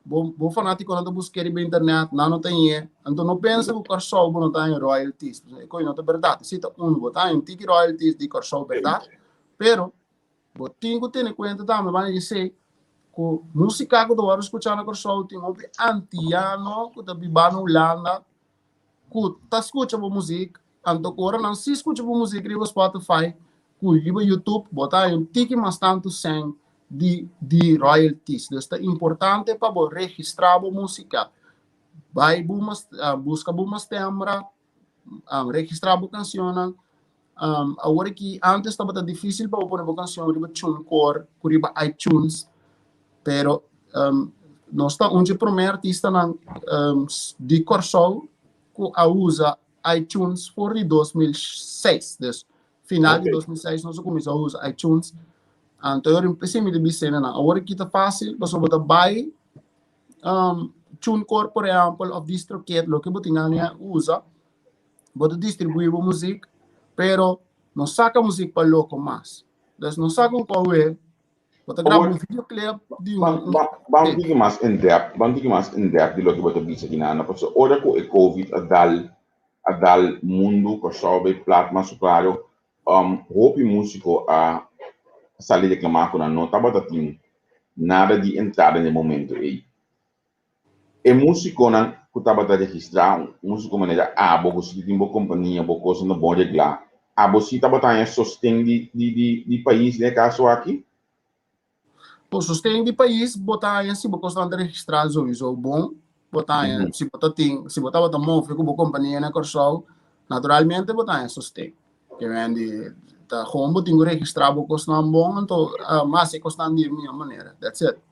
Bo bo fanátikonan ta busk'é riba internet, nan no ta hañ'é. Anto no pensa ku Kòrsou bo no ta haña royalties. E kos no ta bèrdat. Si ta unu bo ta haña un tiki royalties di Kòrsou bèrdat, pero bo tin ku tene kuenta tambe banda di esei ku músika ku ta wòrdu skuchá na Kòrsou tin hopi antiano ku ta biba na Hulanda ku ta skucha bo muzik, anto ku ora nan si skucha bo muzik riba Spotify ku riba YouTube bo ta haña un tiki mas tantu sèn di di royalties. Dus ta importante pa bo registrá bo músika, bai bo buska bo mastembra, registrá bo kanshonnan. Awor aki antes tabata difísil pa bo pone bo kanshon riba TuneCore ku riba iTunes, pero nos ta un dje promé artistanan di Kòrsou ku a usa iTunes for di 2006. Dus final di 2006 nos a kuminsá usa iTunes. Anto e ora mi ta bisa nan, awor aki ta fásil pasobra bo ta bai TuneCore por ehèmpel òf DistroKid loke bo tin gana usa. Bo ta distribuí bo muzik, pero no saka muzik pa loko mas. Dus no saka un kowe, bo ta graba un videoclip di un... Ban un tiki mas in depth, ban un tiki mas in depth di loke bo ta bisa aki nan, pasobra ora ku e covid a dal, a dal mundu, Kòrsou bai plat mas ku klaro, hopi músiko a sali reklamá ku nan no tabata tin nada di entrada na e momento ei. E músikonan ku tabata registrá, un músiko manera abo ku si tin bo kompania, bo kosnan ta bon reglá, abo si tabata haña sosten di di di di pais den e kaso aki? Bo sosten di pais bo ta haña si bo kosnan ta registrá souiso bon, bo ta haña si bo ta tin si bo tabata move ku bo kompania na Kòrsou, naturalmente bo ta haña sosten. Ke men di ta gewoon bo tin ku registrá bo kosnan bon anto mas e kosnan di e mihó manera. That's it.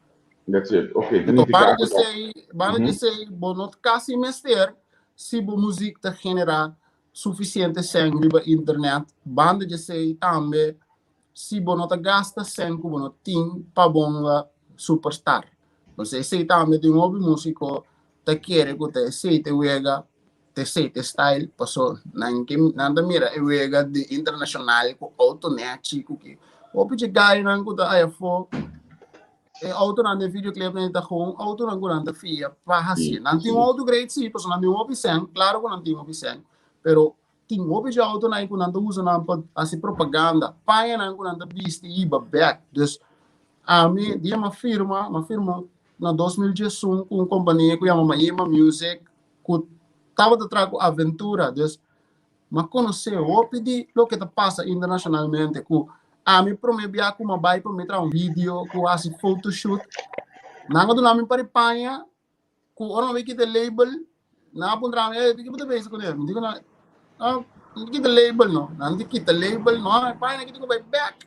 That's it. Ok. Anto banda di esei, banda di esei bo no kasi mester si bo muzik ta generá sufisiente sèn riba internet. Banda di esei tambe si bo no ta gasta sèn ku bo no tin pa bonga superstar. Entonces esei tambe tin hopi músiko ta kere ku ta esei ta e wega. T'esei t'e style paso nan ke nan ta mira e wega di internashonal ku outo nechi ku ki hopi dje gainan ku ta aya afó e outonan den videoclip nan ta gewoon outonan ku nan ta fia pa hasi nan tin un outo great si paso nan tin hopi sèn klaro ku nan tin hopi sèn pero tin hopi dje outonan ku nan ta usa nan pa hasi propaganda pañanan ku nan ta bisti hiba bèk dus ami dia mi a firma mi a firma na 2011 ku un kompania ku yama Maima Music ku tabata traha ku aventura. Dus m'a konosé hopi di loke ta pasa internashonalmente ku ami promé bia ku m'a bai pa mi traha un video ku hasi photoshoot, nan a duna mi un par di paña. Ku ora mi kita label, nan a puntra mi, "Hey, ki bo ta bezig kuné?" Mi di ku nan, "Ah, mi kita label no." Nan di kita label no, e paña kita ku bai bek.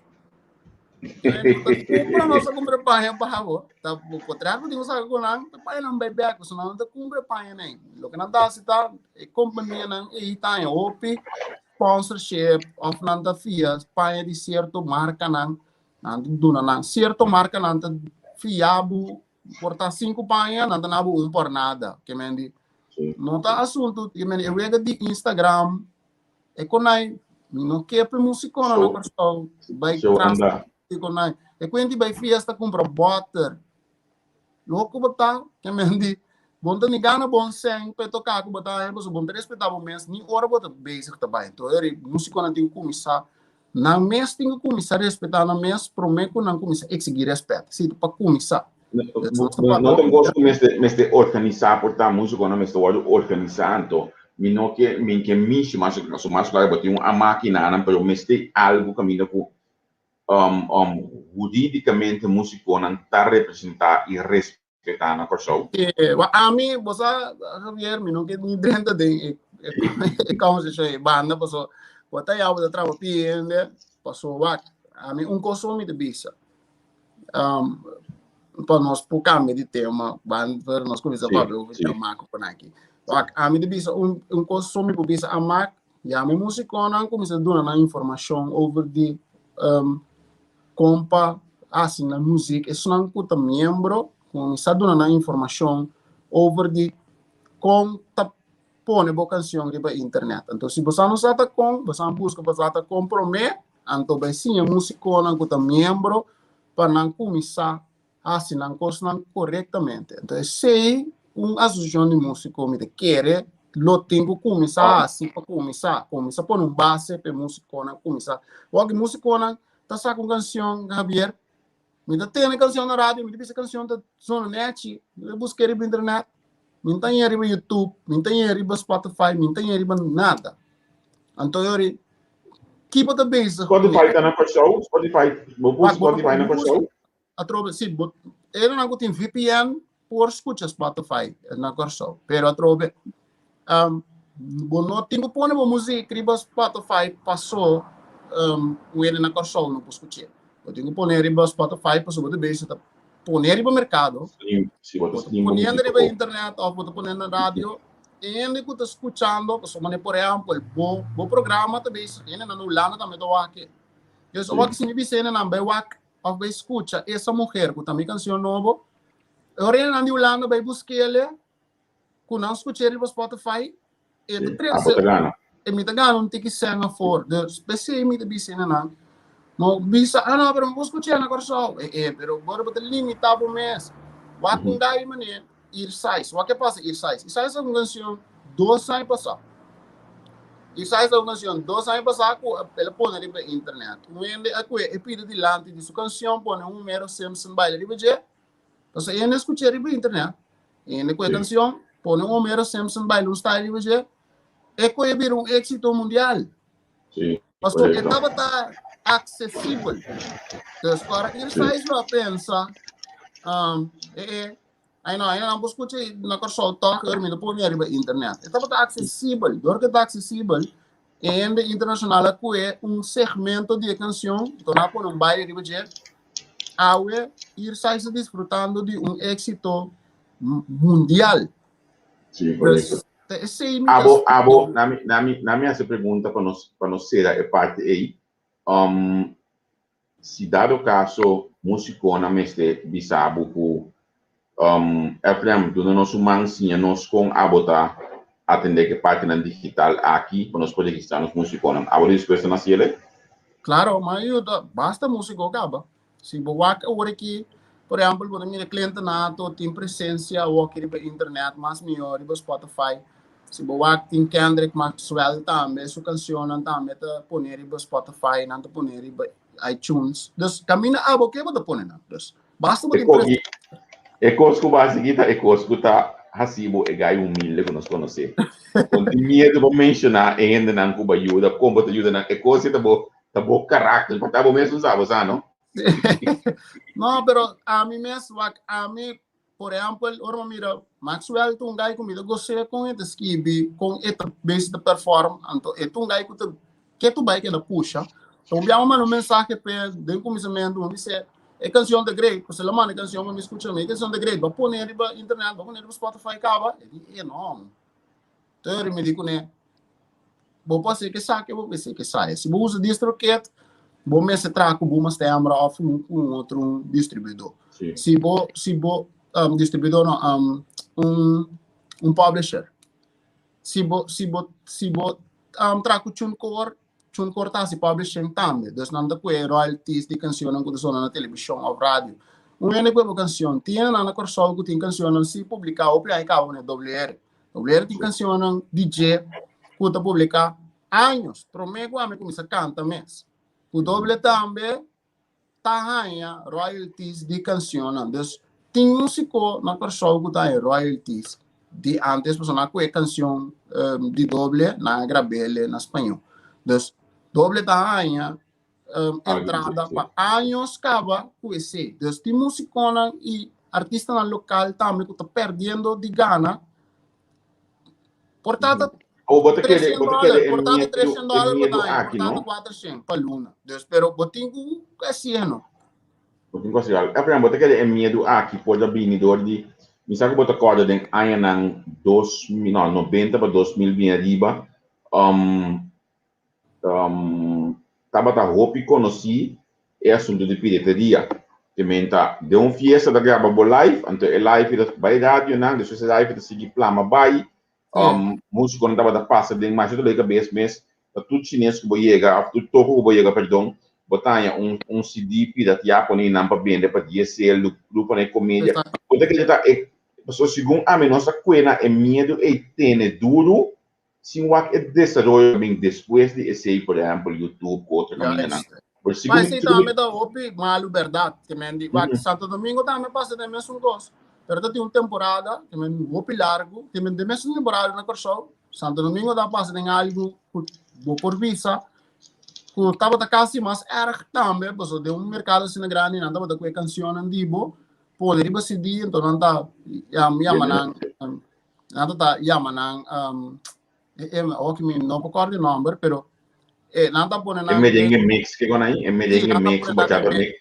Kumpra nos a kumpra paña pa bo. Ta bo kontrato tin ku saka ku nan, ta paña nan bai bek, pasobra nan no ta kumpra paña nei. Loke nan ta hasi ta e kompanianan ei ta haña hopi sponsorship òf nan ta fia paña di sierto markanan, nan ta duna nan sierto markanan ta fia bo Por ta sinku paña, nan ta na bo un por nada. Ke men di, no ta asuntu, ke men e wega di Instagram, e konai, mi no ke pe musikona na Kòrsou, bai tras di konai. E kuenti bai fiesta kumpra bòter. Loko bo ta, ke men di, bon ta ni gana bon sèn pe toka ku bo ta haña, pasobra bon ta respetá bo mes, ni ora bo ta bezig ta bai. Enton, e musikonan tin ku kuminsá Nan mes tin ku kuminsá respetá nan mes promé ku nan kuminsá eksigí rèspèt. Sí, pa kuminsá. No ta un kos ku mester mester organisá por ta músikonan mester wòrdu organisá anto mi no ke mi ke mishi mas pasobra mas klaro bo tin un mákinanan pero mester algu kaminda ku hurídikamente músikonan ta representá i respetá na Kòrsou. Ami bo sa Javier mi no ke ni drenta den e kòmbersashon ei banda paso bo ta ya bo ta traha pi hende paso wak ami un kos so mi ta bisa pa nos por kambia di tema ban pero nos kuminsá papia over di amak ku aki wak ami ta bisa un kos so mi por bisa amak yama e musikonan kuminsá duna nan informashon over di Kon pa hasi nan muzik, esnan ku ta miembro kuminsá duna nan informashon over di kon ta pone bo kanshon riba internet. Anto si bo sa no sa ta kon, bo sa buska pa sa ta kon promé, anto bai siña musikonan ku ta miembro pa nan kuminsá hasi nan kosnan korektamente. Anto esei un asosiashon di musiko mi ta kere lo tin ku kuminsá hasi pa kuminsá, kuminsá pone un base pa e musikonan kuminsá. Wak e musikonan ta saka un kanshon, Javier, mi ta tene kanshon na radio, mi ta bisa kanshon ta sona nechi, mi ta busk'é riba internet, mi no ta hañ'é riba YouTube, mi no ta hañ'é riba Spotify, mi no ta hañ'é riba nada. Anto yori, ki bo ta bezig kuné? Spotify ta na Kòrsou? Spotify, bo pus Spotify na Kòrsou? Atrobe, si, bo, enanan ku tin VPN por skucha Spotify na Kòrsou, pero atrobe, um, bo no tin ku pone bo muzik riba Spotify paso um, un hende na Kòrsou no por skuch'é. Bo tin ku pone riba Spotify paso bo ta bezig ta pone riba merkado, Si, si bo ta bo ta stream bo poniendo muzik riba poko. internet òf bo ta poniendo na radio, e hende ku ta skuchando, pasobra manera por ehèmpel, bo bo programa ta bezig, hendenan na Hulanda tambe ta wak e. Dus ora ku si mi bisa hendenan bai wak Of bai scucha esa mujer cu ta mi cancion nobo. E ora nan di Hulanda bai busquele cu nan scuché riba Spotify e ta trece e mi ta gana un tiki cen afor. Dus p'esei mi ta bisa nan no bisa ah no pero mi por scuché na Kòrsou. E e pero bo ta limita bo mes. Wak un dai manera Irsais. Wak ke pasa Irsais? Irsais ta un cancion dos aña pasá. Irsais ta un cancion dos aña pasá ku el a pone riba internet. Un hende a kue e pida dilanti di su cancion pone un Homero Simpson baila riba dje. Pasobra e hende a skuch'é riba internet. E hende kue e cancion pone un Homero Simpson baila un style riba dje. E kue bira un éxito mundial. Pasobra e tabata aksesibel. Dus ora Irsais lo a pensa, um, e e Ai no, ai nan por skucha na Kòrsou tòg, pero mi no por mira riba internet. E tabata aksesibel. Dor ku e ta aksesibel, e hende internashonal a kohe un segmento di e kanshon, enton nan a pone un baile riba dje. Awe, Irsai ta disfrutando di un éksito mundial. Sí, korekto. Ta esei mi ta Abo, abo, na mi, na mi, na mi hasi pregunta pa nos, pa nos sera e parti ei. Um, Si dado kaso musikonan mester bisa bo ku Efrem duna nos un man siña nos kon abo ta atendé ku e partinan digital aki pa nos por registrá nos musikonan. Abo ta dispuesto na hasiel e? Klaro, mi a yuda basta musiko kaba. Si bo wak awor aki, por ehèmpel bo ta mira Clint Nato tin presensia awor aki riba internet mas mihó riba Spotify. Si bo wak tin Kendrick Maxwell tambe, su cancionnan tambe ta pone riba Spotify, nan ta pone riba iTunes. Dus caminda abo ke bo ta pone nan. Dus basta bo E tin kos e kos ku bo a sigui ta e kos ku ta hasi bo e gai humilde ku nos konosé. Bo no tin miedu pa menshoná e hendenan ku bo a yuda, kon bo ta yuda nan. E kos ei ta bo ta bo karakter, pa ta bo mes un sa bo sa no. No, pero ami mes wak ami. Por ehèmpel, ora mi mira Maxwell ta un guy ku mi ta gos'é kon e ta skibi, kon e ta besi ta perform, anto e ta un guy ku ta ke tu bai keda pusha. So un biaha mi manda un mensahe p'e den kuminsamentu, mi bis'é e kanshon ta great, pasobra el a manda e kanshon pa mi skucha, mi e kanshon ta great, bo a pone riba internet, bo a pone riba Spotify kaba? E di, e no. Tur mi di kuné, bo por hasi esaki, bo por hasi esaya. Si bo usa DistroKid, bo mester traha ku Buma Stemra òf ku un otro distribuidor. Si bo, si bo, distribuidor no, un, un publisher. Si bo, si bo, si bo traha ku TuneCore, TuneCore ta hasi publishing tambe. Dus nan ta kue royalties di kanshonnan ku ta sona na televishon òf radio. Un hende kue bo kanshon. Tin hendenan na Kòrsou ku tin kanshonnan sin publiká hopi aña kaba ku WR. WR tin kanshonnan di dje ku ta publiká años promé ku ami kuminsá kanta mes. Ku doble tambe ta haña royalties di kanshonnan. Dus tin músiko na Kòrsou ku ta haña royalties di antes pasobra nan a kohe kanshon di doble nan a grab'é na spañó. Dus doble ta haña entrada pa años kaba ku esei. Dus tin músikonan i artistanan lokal tambe ku ta pèrdiendo di gana. Por ta ta Oh, bo ta kere, 300 bo ta dólar, kere e por ta ta miedu, 300 e dólar bo miedu ta haña, por aki, ta ta no? 400 pa luna. Dus, pero bo tin ku hasié, no? Bo tin ku hasi algu. Efraim, bo ta kere e miedu aki por ta bini dor di, mi sa ku bo ta kòrda den añanan dos mil, no, nobenta pa 2000 bini ariba, um, um, tabata hopi konosí e asuntu di pirateria. Te men ta den un fiesta ta graba bo live, anto e live ta bai radionan, despues e live ta sigui plama bai. Músikonan tabata pasa den masha dolor di kabes mes, ta tur chines ku bo yega, òf tur toko ku bo yega, perdon, bo ta haña un un CD pirateá pone nan pa bende pa dies sel, lu pone komedia. Bo ta kere ta e, pasobra segun ami nos a kue na e miedu ei tene duru, Sin wak e desaroyo a bin despues di esei, por ehempel YouTube ku otro kamindanan. Pero segun mi, esei tambe ta hopi malu bèrdat. Ke men di wak Santo Domingo tambe pasa den mesun kos. Pero ta tin un temporada ke men hopi largu, ke men den mesun temporada na Kòrsou, Santo Domingo ta pasa den algu ku bo por bisa ku tabata kasi mas erg tambe, pasobra den un merkado asina grandi nan tabata ku e kanshonnan di bo pone riba CD, enton nan ta yama nan Nan ta yama nan, um, e, e, ok, mi no por acorda e nomber, pero eh, nan ta pone E nan merengue mix, ke kon ahí? E Sí, merengue nan ta mix, pone nan bachata den mix.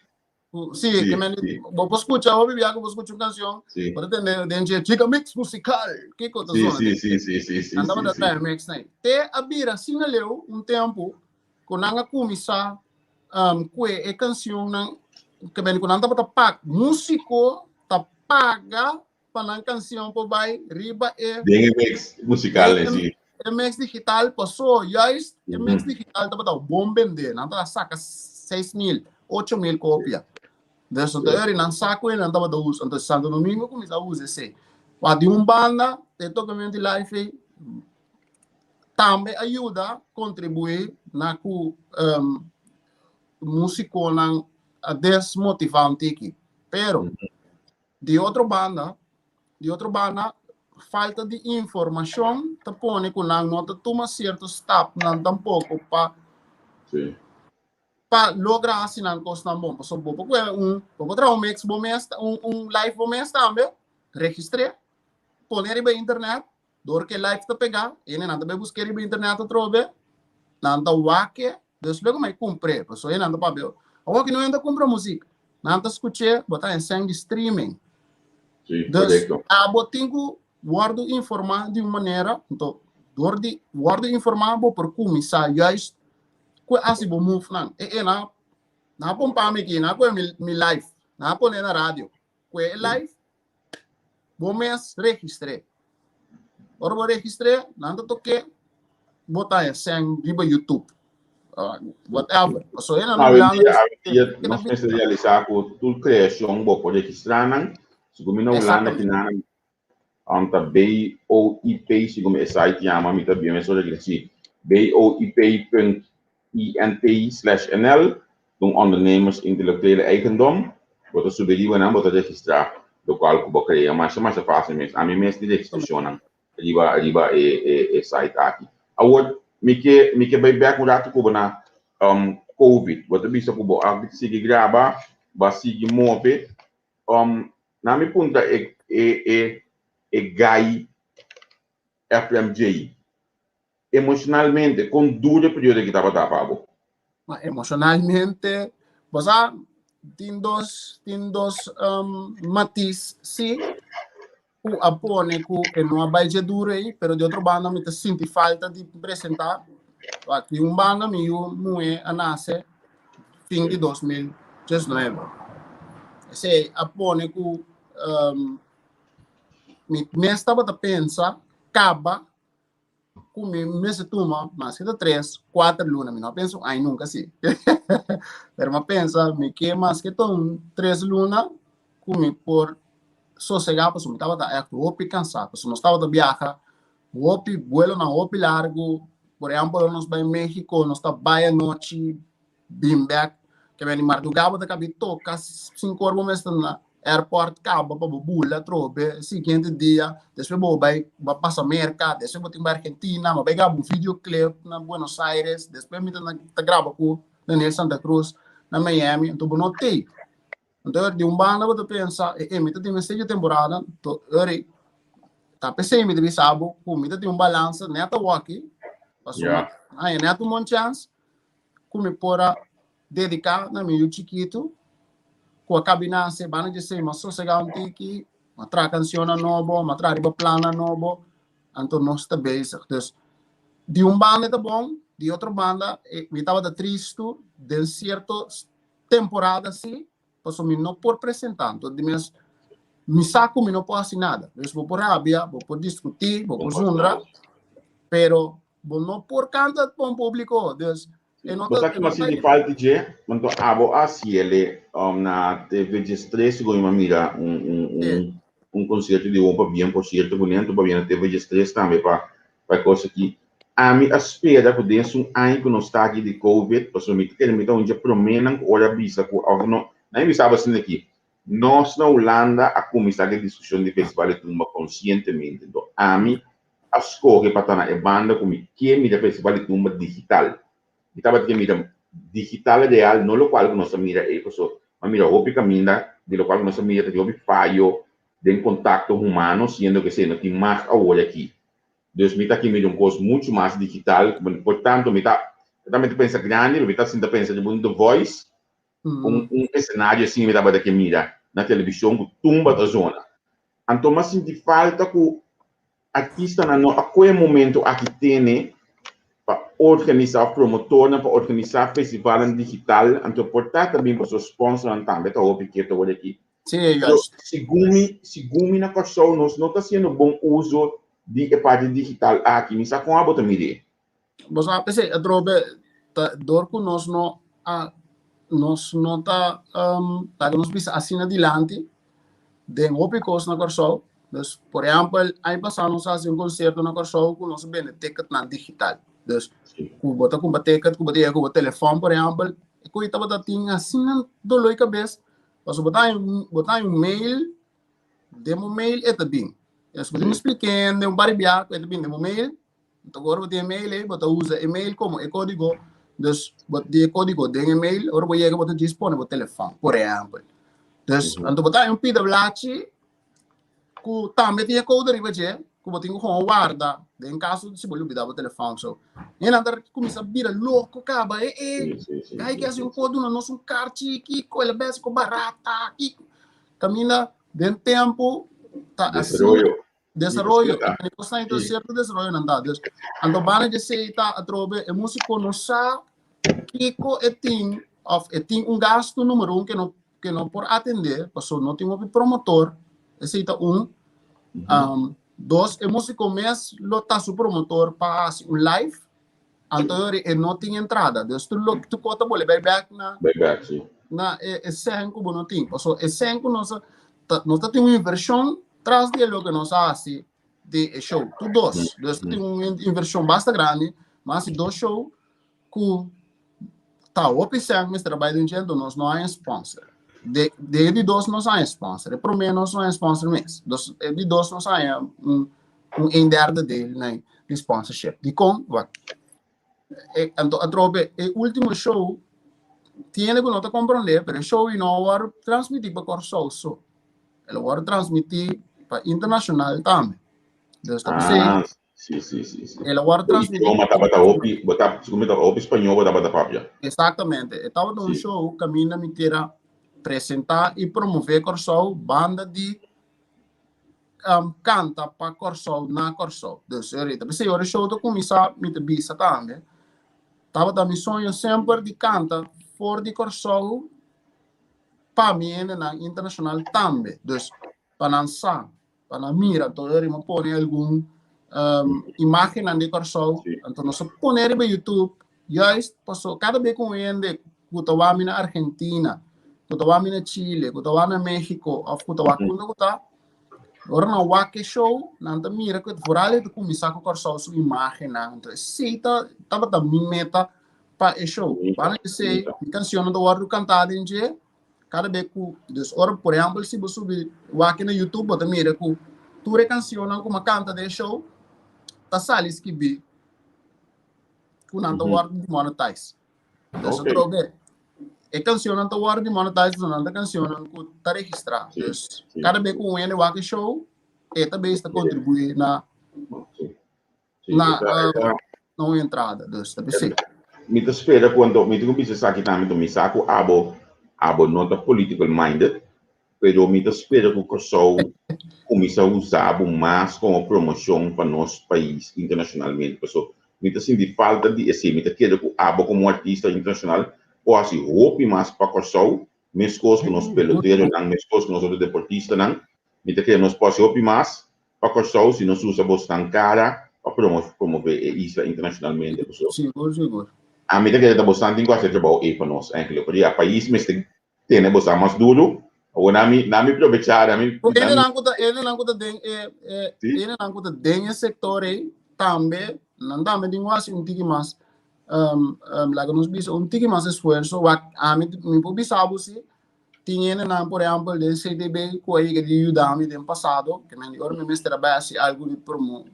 Sí, Sí, ke men, sí. bo por scucha, hopi bia ku bo scucha un canción, Sí. bo ta tende den dje chica mix musical, kiko ta Sí, zona sí, den sí, dje. sí, sí, sí, Nan sí, tabata sí. trae mix nai. Te a bira asina leu un tempu ku nan a kuminsá um, kue e cancionnan, ke men ku nan tabata pak músiko ta paga pa nan canción por bai riba e Den e mix musical den si. E mix digital pasó juist e mix digital tabata bon bende. Nan tabata saca 6000, 8000 copia. Dus anto eri nan sa cu nan tabata usa. Anto Santo Domingo cuminsa usa esey. Pa di un banda e tocamento di live ey tambe a yuda contribui na cu um, musiconan a desmotiva un tiki. Pero Di otro banda, di otro banda, falta di informacion ta pone cu nan no ta tuma cierto stapnan tampoco pa Sí. pa logra haci nan cosnan bon. Pasobra bo por coge un, bo por traha un mix bo mes, un, un live bo mes tambe, registr'é, pone riba internet, dor cu e live ta pega, hende nan ta bay busc'é riba internet atrobe, nan ta wak-e, Dus luego mi cumpr'é, pasobra nan ta papia, awor ki no hende ta cumpra muziek, nan ta scuch'é, bo ta en di streaming. Sí, Dus correcto. abo tin cu wordo informa di un manera, anto door di wordo informa bo por cuminsa juist cu haci bo move nan. E e na na pompa mi aki, na coge mi mi live, na pone na radio. Cu e live bo mes registr'é. Ora bo registr'é, nan ta tok'é, bo ta haña sèn riba YouTube, whatever. Pasobra e nan Awe Hulanda dia, awe dia e nos mester realisá ku tur kreashon bo por registrá nan. Segun mi na Hulanda Exactamente. kinan nan ta BOIP, segun mi e site yama, mi ta bien mesora ki si BOIP punt INT slash NL, un ondernemers intellectuele eigendom, bo ta subi riba nan, bo ta registrá lokual ku bo krea. Masha masha fásil mes. Ami mes tin registrashonnan riba riba e e e site aki. Awor mi ke mi ke bai bèk un ratu ku bo na covid. Bo ta bisa ku bo a sigui graba, bo a sigui move. Na mi puntra e. e e e gai FMJ. Emocionalmente, kon duro e periodo aki tabata pa bo? Ma emocionalmente, bo sa, tin dos, tin dos um, matiz, sí, ku a pone ku e no a bai dje duro ei, pero di otro banda mi ta sinti falta di presentá. Wak, di un banda mi yu muhé a nase fin di 2019. Esei a pone ku um, mi mes tabata pensa kaba ku mi mester tuma mas ke ta tres, kuater luna. Mi no a pensa un aña nunka si. Pero mi a pensa mi ke mas ke ta un tres luna ku mi por sosegá pasobra mi tabata ègt hopi kansá. Pasobra nos tabata biaha hopi, buelonan hopi largu. Por ehèmpel ora nos bai México nos ta bai anochi bin bek. Ke bini mardugá bo ta kabi toka sinku ora bo mester na airport kaba pa bo bula atrobe siguiente dia. Despues bo bai bo a pasa Merka, despues bo tin bai Argentina, bo bai graba un video clip na Buenos Aires, despues mi ta graba ku Daniel Santa Cruz na Miami. Anto bo no tei. Anto di un banda bo ta pensa, e e mi ta tin mester dje temporada, anto ori ta p'esei mi ta bisa bo ku mi ta tin un balansa nèt awoki, pasobra mi haña nèt un bon chèns ku mi por a dediká na mi yu chikitu ku a kabi nase. Banda di esei mi a sosegá un tiki, mi a traha kanshonnan nobo, mi a traha riba plannan nobo, anto nos ta bezig. Dus di un banda e ta bon, di otro banda mi tabata tristu den sierto temporada si, pasobra mi no por presenta. Anto di mes mi sa ku mi no por hasi nada. Dus bo por rabia, bo por diskutí, bo por zundra, pero bo no por kanta pa un públiko. Dus e no Bo ta sa ki mas sinti falta dje? Anto abo a hasiele na TV 13 segun mi a mira un un un un konsierto di un pabien por sierto ku ne anto pabien na TV 13 tambe pa pa e kos aki. Ami a spera ku den esun aña ku nos ta aki di covid, pasobra mi ta kere mi ta un dje proménan ku ora bisa ku òf no, nan a bisa bo asina aki, nos na Hulanda a kuminsá ku e diskushon di Festival di Tumba konsientemente. Enton ami a skohe pa ta na e banda ku mi ke mira Festival di Tumba digital. Mi tabata ke mira digital real, no lokual ku nos a mira ei, pasobra mi a mira hopi kaminda di lokual ku nos a mira ta tin hopi fayo den kontakto humano, siendo ku esei no tin mag awor aki. Dus mi ta ki mira un kos muchu mas digital, por tanto mi ta mi ta pensa grandi, mi ta sinta pensa riba un The Voice, un un escenario asina mi tabata ke mira na televishon ku tumba ta zona. Anto mi a sinti falta ku artistanan no a kohe momento aki tene pa organisa of promotornan pa organisa festivalnan digital, anto por ta ta bin pasobra sponsornan tambe ta hopi keto awor aki. Sí, Pero juist. segun mi, segun mi na Kòrsou nos no ta hasiendo bon uso di e parti digital aki. Mi sa kon abo ta mir'é. Bo sa, p'esei atrobe ta dor ku nos no a nos no ta um, laga nos bisa asina dilanti den hopi kos na Kòrsou. Dus, por ehèmpel, aña pasá nos a hasi un konsierto na Kòrsou ku nos a bende ticketnan digital. Dus, ku bo ta kumpra ticket ku bo ta yega ku bo telefòn, por ehèmpel, e koe tabata tin asina doló di kabes. Pasobra bo ta haña un, bo ta haña un mail, den bo mail e ta bin. Es bo tin splikende un par di bia ku e ta bin den bo mail. Anto ora bo tin e mail ei, bo ta usa e mail komo e kódigo. Dus bo di e kódigo den e mail, ora bo yega bo ta djis pone bo telefòn, por ehèmpel. Dus anto bo ta haña un pida blachi ku tambe tin e kode riba dje ku bo tin ku gewoon warda den kaso si bo lubida bo telefòn so. E nan ta kuminsá bira loko kaba e e ai ke hasi un kos duna nos un karchi kiko el a bes ku barata kiko kaminda den tempu ta asina desaroyo e kosnan ta sierto desaroyo nan ta dus anto banda di esei ta atrobe e músiko no sa kiko e tin òf e tin un gastu número un ke no ke no por atendé pasobra no tin hopi promotor, esei ta un. Dos, e músiko mes lo ta su promotor pa hasi un live, anto yori e no tin entrada. Dus tur lo tur kos ta bole bai bèk na Bai bèk, sí. na e e sèn ku bo no tin. Pasobra e sèn ku nos ta nos ta tin un invershon tras di e loke nos a hasi di e show. Tur dos. Dus ta tin un invershon basta grandi, mas hasi dos show ku ta hopi sèn mester a bai den dje, enton nos no haña sponsor. De de e di dos nos haña sponsor, e promé nos no haña sponsor mes. Dos e di dos nos haña un un een derde deel na di sponsorship. Dikon? Wak e anto atrobe e último show tin hende ku no ta komprondé, pero e show ei no a wòrdu transmití pa Kòrsou so. El a wòrdu transmití. pa internashonal tambe. Dus ta p'esei. Ah, sí, sí, sí, sí. El a wòrdu transmití. Idioma tabata hopi, bo ta, segun mi ta hopi spañó bo tabata papia. Exactamente. E tabata un show kaminda mi kier a presentá i promové Kòrsou banda di kanta pa Kòrsou na Kòrsou. Dus ta p'esei ora e show ta kuminsá mi ta bisa tambe tabata mi soño semper di kanta for di Kòrsou pa mi hendenan internashonal tambe. Dus pa nan sa, pa nan mira. Anto ora mi a pone algun imágennan di Kòrsou, anto nos a pone riba YouTube juist paso kada bes ku un hende ku ta wak mi na Argentina, ku ta wak mi na Chile, ku ta wak na Mexico òf ku ta wak unda ku ta, ora nan wak e show nan ta mira ku vooral e ta kuminsá ku Kòrsou su imágennan. Anto esei ta tabata mi meta pa e show. Banda di esei mi kanshonnan ta wòrdu kantá den dje. Kada bes ku, dus ora por ehèmpel si bo subi wak na YouTube bo ta mira ku tur e kanshonnan ku mi a kanta den e show ta sali skibí ku nan ta wòrdu demonetize. Dus atrobe e kanshonnan ta wòrdu demonetize pasobra nan ta kanshonnan ku ta registrá. Dus kada bes ku un hende wak e show e ta bes ta kontribuí na na na un entrada, dus ta p'esei. Mi ta spera ku anto, mi tin ku bisa esaki tambe, mi sa ku abo, abo no ta political minded, pero mi ta spera ku Kòrsou kuminsá usa bo mas komo promoshon pa nos pais internashonalmente, paso mi ta sinti falta di esei, mi ta kere ku abo komo artista internashonal por hasi hopi mas pa Kòrsou, meskos ku nos peloteronan, meskos ku nos otro deportistanan, mi ta kere nos por hasi hopi mas pa Kòrsou si nos usa bosnan kara pa promove e isla internashonalmente. Pasobra Sigur, sigur. Ami ta kere ta bosnan tin ku hasi e trabou ei pa nos eigenlijk. Pasobra ya pais mester tene bosnan mas duru. Awor nan mi nan mi probechá, nan mi Ku hendenan ku ta hendenan ku ta den e e hendenan ku ta den e sektor ei tambe nan tambe tin ku hasi un tiki mas laga nos bisa un tiki mas esfuerso. Wak ami mi por bisa bo si Tin hendenan, por ehèmpel, den CTB ku a yega di yuda mi den pasado, ke men di ora mi mester a bai hasi algu di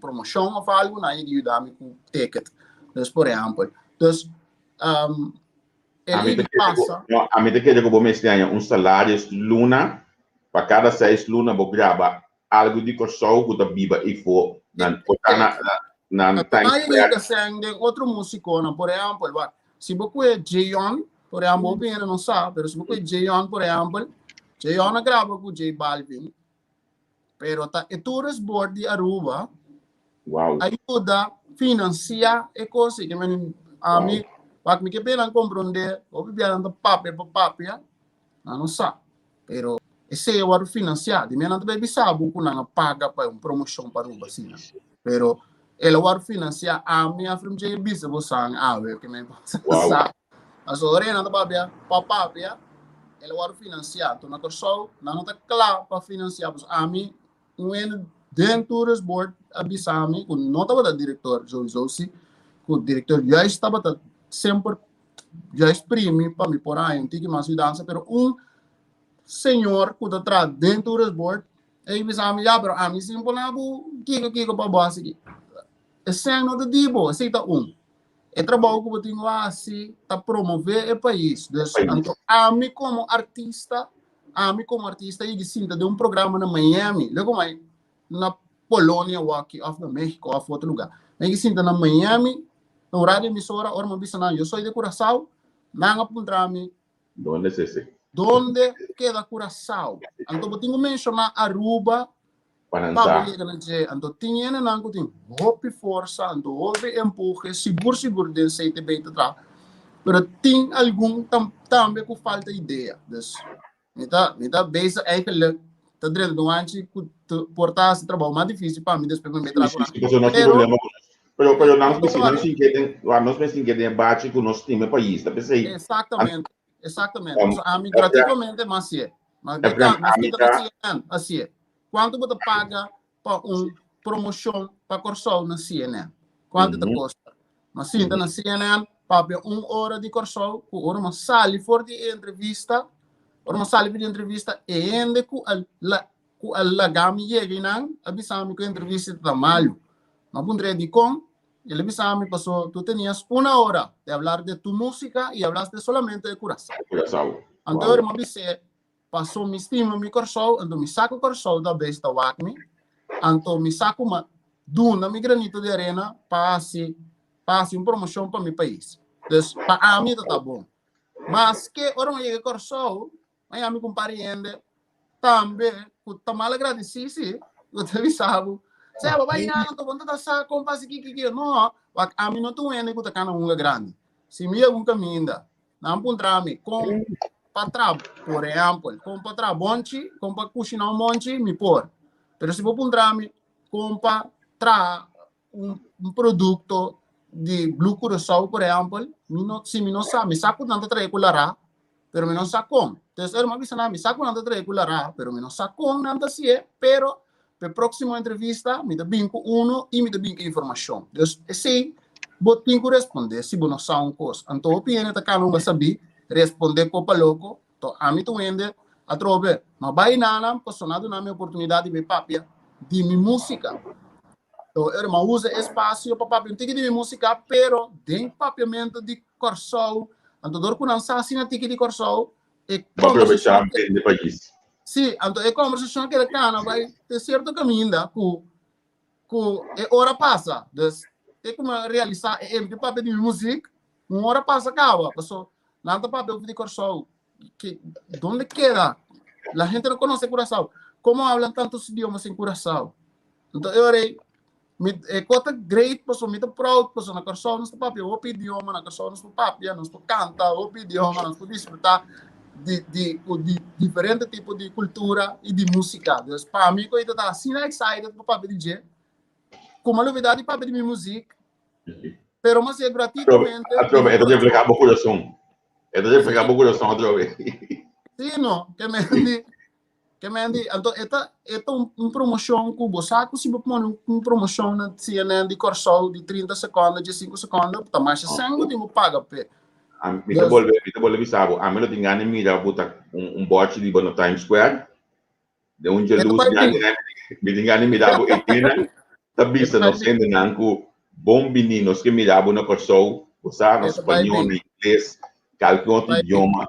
promoshon òf algu, nan a yega di yuda mi ku ticket. Dus, por ehèmpel. Dus, el a yega di pasa. No, ami ta kere ku bo mester haña un salario luna, pa kada seis luna bo graba algu di Kòrsou ku ta biba ifo nan por ta na na Times Square. Nan seng den otro musikonan, por ehèmpel, wak, si bo kue Jeon, por ehèmpel, hopi hende no sa, pero si bo kue Jeon, por ehèmpel, Jeon a graba ku J Balvin, pero ta e Tourist Board di Aruba Wow. a yuda finansia e kos ei. Ke men ami, wak, mi ke p'e nan komprondé, hopi bia nan ta papia pa papia, nan no sa. Pero esei a wòrdu finansiá. Di mei nan ta bai bisa bo ku nan a paga pa un promoshon pa Aruba asina. Pero el a wòrdu finansiá. Ami a firma dje bisa bo san awe ke mi sa. Pasobra ora nan ta papia pa papia, el a wòrdu finansiá. Anto na Kòrsou nan no ta kla pa finansiá. Pasobra ami un hende den Tourist Board a bisa mi ku no tabata direktor souiso si, ku direktor juist tabata semper Juist primi pa mi por haña un tiki mas yudansa, pero un señor ku ta traha den Tourist Board ei bisa mi, ya, pero ami sin por bo kiko kiko pa bo hasi aki. Esei no ta di bo, esei ta un. E trabou ku bo tin ku hasi ta promové e pais. Dus, anto ami komo artista, ami komo artista yigi sinta den un programa na Miami, leko mai na Polonia waki of na Mexico of otro lugar. Mi a sinta na Miami, na un radio emisora, ora mi a bisa nan, yo soy de Curaçao, nan a puntra mi, Donde es ese? Donde queda Curaçao? Anto bo tin ku menshoná Aruba Pa nan pa bo sa. yega na dje. Anto tin hendenan ku tin hopi forsa, anto hopi empuhe, sigur sigur den CTB ta traha, pero tin algun tambe ku falta idea. Dus Mi ta, mi ta bezig eigenlijk ta drenta un anchi ku por ta hasi trabou mas difícil pa mi despues mi metra ku nan. Sí, sí, sí, Pero, problema ku nos. Pero, pero nos mester nos sin keden, nos mester sin keden bachi ku nos stima e pais, ta p'esei. Exactamente, exactamente. So, ami gratuitamente mas sie. Mas mi ta, mi ta CNN, así. Kuantu bo ta paga pa un promoshon pa Kòrsou na CNN? Kuantu ta kosta? Ma sinta na CNN, papia un ora di Kòrsou, ku ora ma sali for di e entrevista, ora ma sali for di e entrevista, e hende ku a la ku a laga mi yega einan a bisa mi ku e entrevista ta malu. Ma puntra dikon, el a bisa mi paso tu tenias una hora de hablar de tu música y hablaste solamente de Curaçao. Curaçao. Anto ora mi a bis'é. Paso mi stima mi Kòrsou, anto mi sa ku Kòrsou ta bes ta wak mi, anto mi sa ku mi duna mi granito di arena pa hasi pa hasi un promoshon pa mi pais. Dus pa ami ta ta bon. Maske ora mi yega Kòrsou, mi yami ku un par di hende tambe ku ta mal agradesí si, ku ta bisa bo, Seba, bo bai nan, anto bo no ta sa kon pa hasi kiki kiki. No, wak ami no ta un hende ku ta kana hunga grandi. Si mi yega un kaminda, nan puntra mi kon pa tra, por ehèmpel, kon pa tra bonchi, kon pa kushiná un bonchi, mi por. Pero si bo puntra mi kon pa traha un, un produkto di Blue Curaçao, por ehèmpel, mi no, si mi no sa, mi sa ku nan ta trae ku lará, pero mi no sa kon. Entonces, ora mi a bisa nan, mi sa ku nan ta trae ku lará, pero mi no sa kon nan ta hasié, pero p'e próksimo entrevista mi ta bin ku uno i mi ta bin ku informashon. Dus, esei bo tin ku respondé si bo no sa un kos. Anto hopi hende ta kana un sabí respondé kopa loko, to ami ta un hende atrobe, ma bai nan pasobra nan a duna mi oportunidat di bai papia di mi músika. So, ora mi a usa e espasio pa papia un tiki di mi músika, pero den papiamentu di Kòrsou, anto dor ku nan sa asina tiki di Kòrsou, e Bo aprovechá bende pais. Sí, anto e kòmbersashon keda kana bai te sierto kaminda ku ku e ora pasa. Dus, te ku mi a realisá e e papia di mi muzik, un ora pasa kaba. Paso, nan ta papia di Kòrsou. Que, ¿dónde queda? La gente no conoce Curaçao. ¿Cómo hablan tantos idiomas en Curaçao? Anto e ora ei, mi e kos ta great pasobra mi ta proud pasobra na Kòrsou nos ta papia hopi idioma, na Kòrsou nos por papia, nos por kanta hopi idioma, nos por disfrutá di di di diferente tipo di kultura i di músika. Dus pa mi ku ta asina excited pa papia di dje, ku mi a lubidá di papia di mi muzik, pero mi a hasié gratuitamente. Atrobe, e ta reflehá bo kurason. E ta reflehá bo kurason atrobe. Sí, no, ke men di. Ke men di, anto e ta e ta un, un promoshon ku bo sa ku si bo pone un, un promoshon na CNN di Kòrsou di 30 sekonde, 15 sekonde, ta masha sèn bo tin ku paga p'e. Ami, mi ta bolbe, mi ta bolbe bisa bo, ami lo tin gana di mira bo ta un, un bòchi di bo na Times Square, den un djalus grandi, mi tin gana di mira bo e dianan ta bisa nos hendenan ku bon bini, nos ke mira bo na Kòrsou, bo sa, na spañó, na ingles, kalke otro idioma.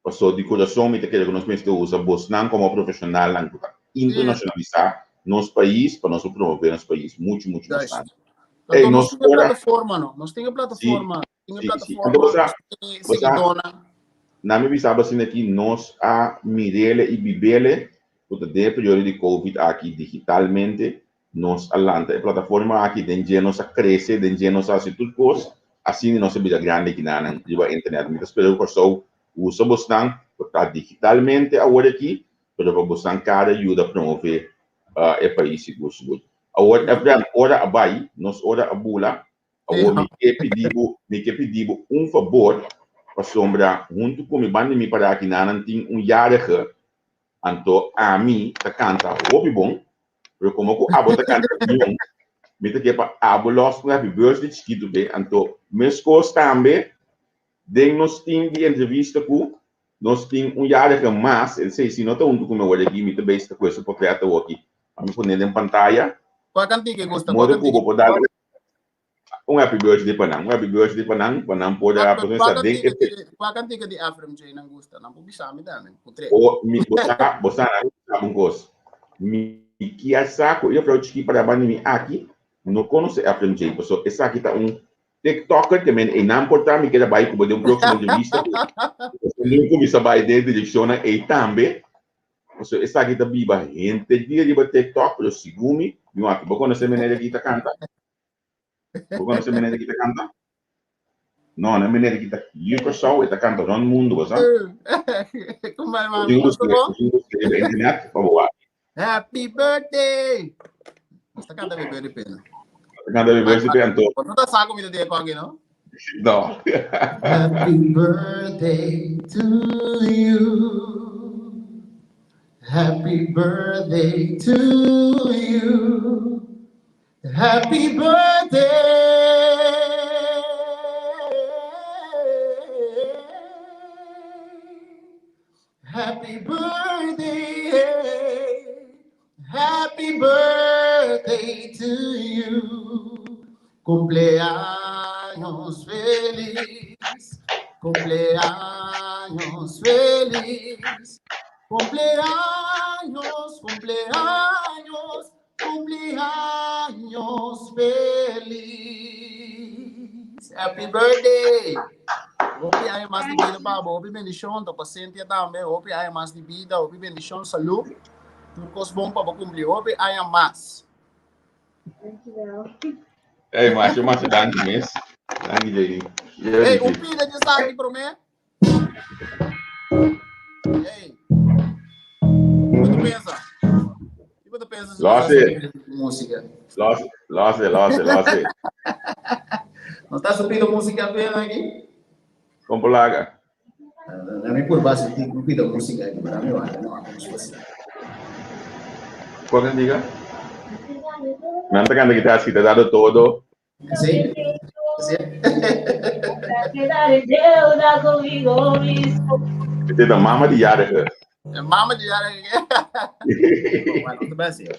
Paso di kurason mi ta kere ku nos mester usa bosnan komo profeshonalnan ku ta internashonalisá nos pais pa nos por promové nos pais muchu muchu mas tantu. Ey, nos tin e plataforma no, nos tin e plataforma, tin e plataforma, Anto bo sa, bo sa, nan mi bisa bo asina aki nos a mirele i bibele ku ta den e periodo di covid aki digitalmente Nos a lanta e plataforma aki, den dje nos a krese, den dje nos a hasi tur kos, asina nos a bira grandi kinanan riba internet. Mi ta spera ku Kòrsou usa bosnan por ta digitalmente awor aki, pero pa bosnan kada yuda promove e pais sigur sigur. Awor Efrem, ora a bai, nos ora a bula, awor mi ke pidi bo, mi ke pidi bo un fabor, pasobra huntu ku mi banda di mi para kinanan tin un yarige, anto ami ta kanta hopi bon, Pero como cu abo ta canta mion, mi ta ke pa abo los un happy birthday chikitu be. Anto mescos tambe den nos team di entrevista cu nos tin un jarige mas, el sei si no ta hunto cu mi awor aki, mi ta bezig ta cu su portret awoki. A mi pone den pantaya. Cua cantica e gusta? Modo cu bo por dal un happy birthday pa nan, un happy birthday pa nan, pa nan por a por sa den e Cua cantica di Ephraim J nan gusta? Nan por bisa mi tambe, putre. O mi bo sa, bo sa nan sa un cos. Mi kier sa cu e juffrouw chiki para banda mi aki no conoce Ephraim J, paso esaki ta un TikToker ke men einan por ta, mi keda bai cu bo den un proximo entrevista cu bo cuminsa bai den direccionnan ei tambe. Pasobra esaki ta biba henter dia riba TikTok, pero segun mi, mi wak, bo konosé meneer aki ta kanta? Bo konosé meneer aki ta kanta? No, no meneer aki ta yu Kòrsou, e ta kanta rònt mundu, bo sa? Kumbai mami, Bo tin gusto bo tin gusto riba internet pa bo wak. Happy birthday! Nos ta kanta Happy birthday pena. Nos ta kanta Happy birthday pena, anto. Bo no ta sa ku mi ta di e kòki, no? No. Happy birthday to you. Happy birthday to you. Happy birthday. Happy birthday. Happy birthday to you. Cumpleaños feliz. Cumpleaños feliz. Cumpleaños, cumpleaños, cumpleaños feliz. Happy birthday! Hopi aña mas di bida pa bo, hopi bendishon, ta pa Cynthia tambe, hopi aña mas di bida, hopi bendishon, salú, tur kos bon pa bo kumpli, hopi aña mas. Dankjewel. Hey, masha, masha danki mes. Danki, JD. Hey, un pida di esaki promé. Hey. Kiko ta pensa? Kiko ta pensa si Lose. música? Lose, lose, lose, lose. No está subiendo música apenas aquí? Kon por laga? Na mi por base ti un pida música aquí, pero a mi wak, no, como si fuese. Cuál diga? Nan ta canta guitarra, si te dado todo. Sí. Sí. Quedar en deuda conmigo mismo. Este ta mama di jarige. Mama di jarige. Bueno, te best hier.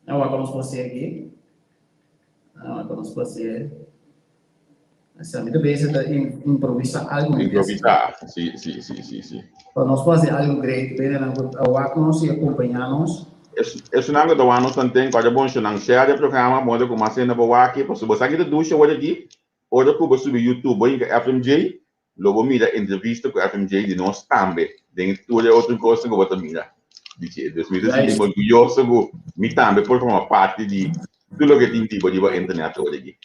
Nou, wat kan ons passeer aqui? Nou, wat kan ons passeer? Sa mi ta bezig ta improvisa algo. Improvisa, sí, sí, sí, sí, sí. Pa nos por haci algo great, bene nan cu a wak nos y acompaña nos. Esunnan cu ta wak nos tanten, cu a bon nan share e programa, modo cu mas hende por wak, pasobra bo sa ki ta dushi awor aki, ora cu bo subi YouTube, bo hinca FMJ, lo bo mira entrevista cu FMJ di nos tambe, den tur e otro cosnan cu bo ta mira. Dici, dus mi ta sinti orguyoso cu mi tambe por forma parti di tur loke tin di bo riba internet awor aki.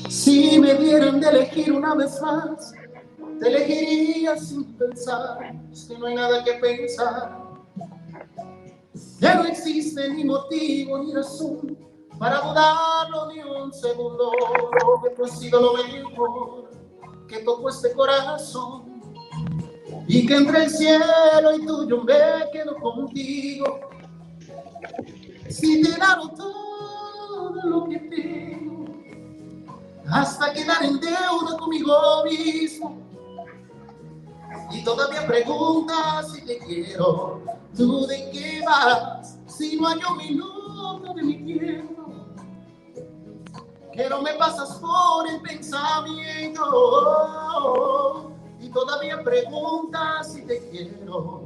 Si me dieran de elegir una vez más, te elegiría sin pensar, es que no hay nada que pensar. Ya no existe ni motivo ni razón para dudarlo ni un segundo, que tú has sido lo mejor que tocó este corazón y que entre el cielo y tú yo me quedo contigo. Si te dado todo lo que tengo, hasta quedar en deuda conmigo mismo. Y todavía preguntas si te quiero, tú de qué vas, si no hay un minuto de mi tiempo que no me pasas por el pensamiento y todavía preguntas si te quiero.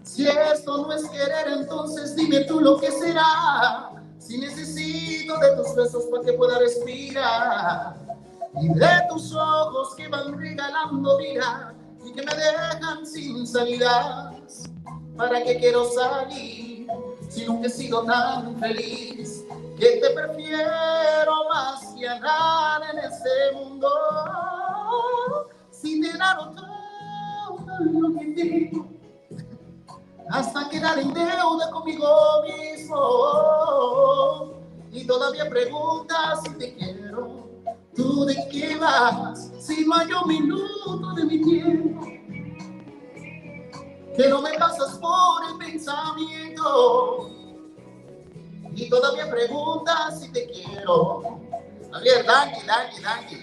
Si esto no es querer, entonces dime tú lo que será. Si necesito de tus besos para que pueda respirar y de tus ojos que van regalando vida y que me dejan sin salidas. ¿Para qué quiero salir si nunca he sido tan feliz? Que te prefiero más que a nada en este mundo. Si te dado todo lo que tengo, hasta quedar en deuda conmigo mismo. Y todavía preguntas si te quiero. ¿Tú de qué vas? Si no hay un minuto de mi tiempo que no me pasas por el pensamiento. Y todavía preguntas si te quiero. Javier, danki, danki, danki.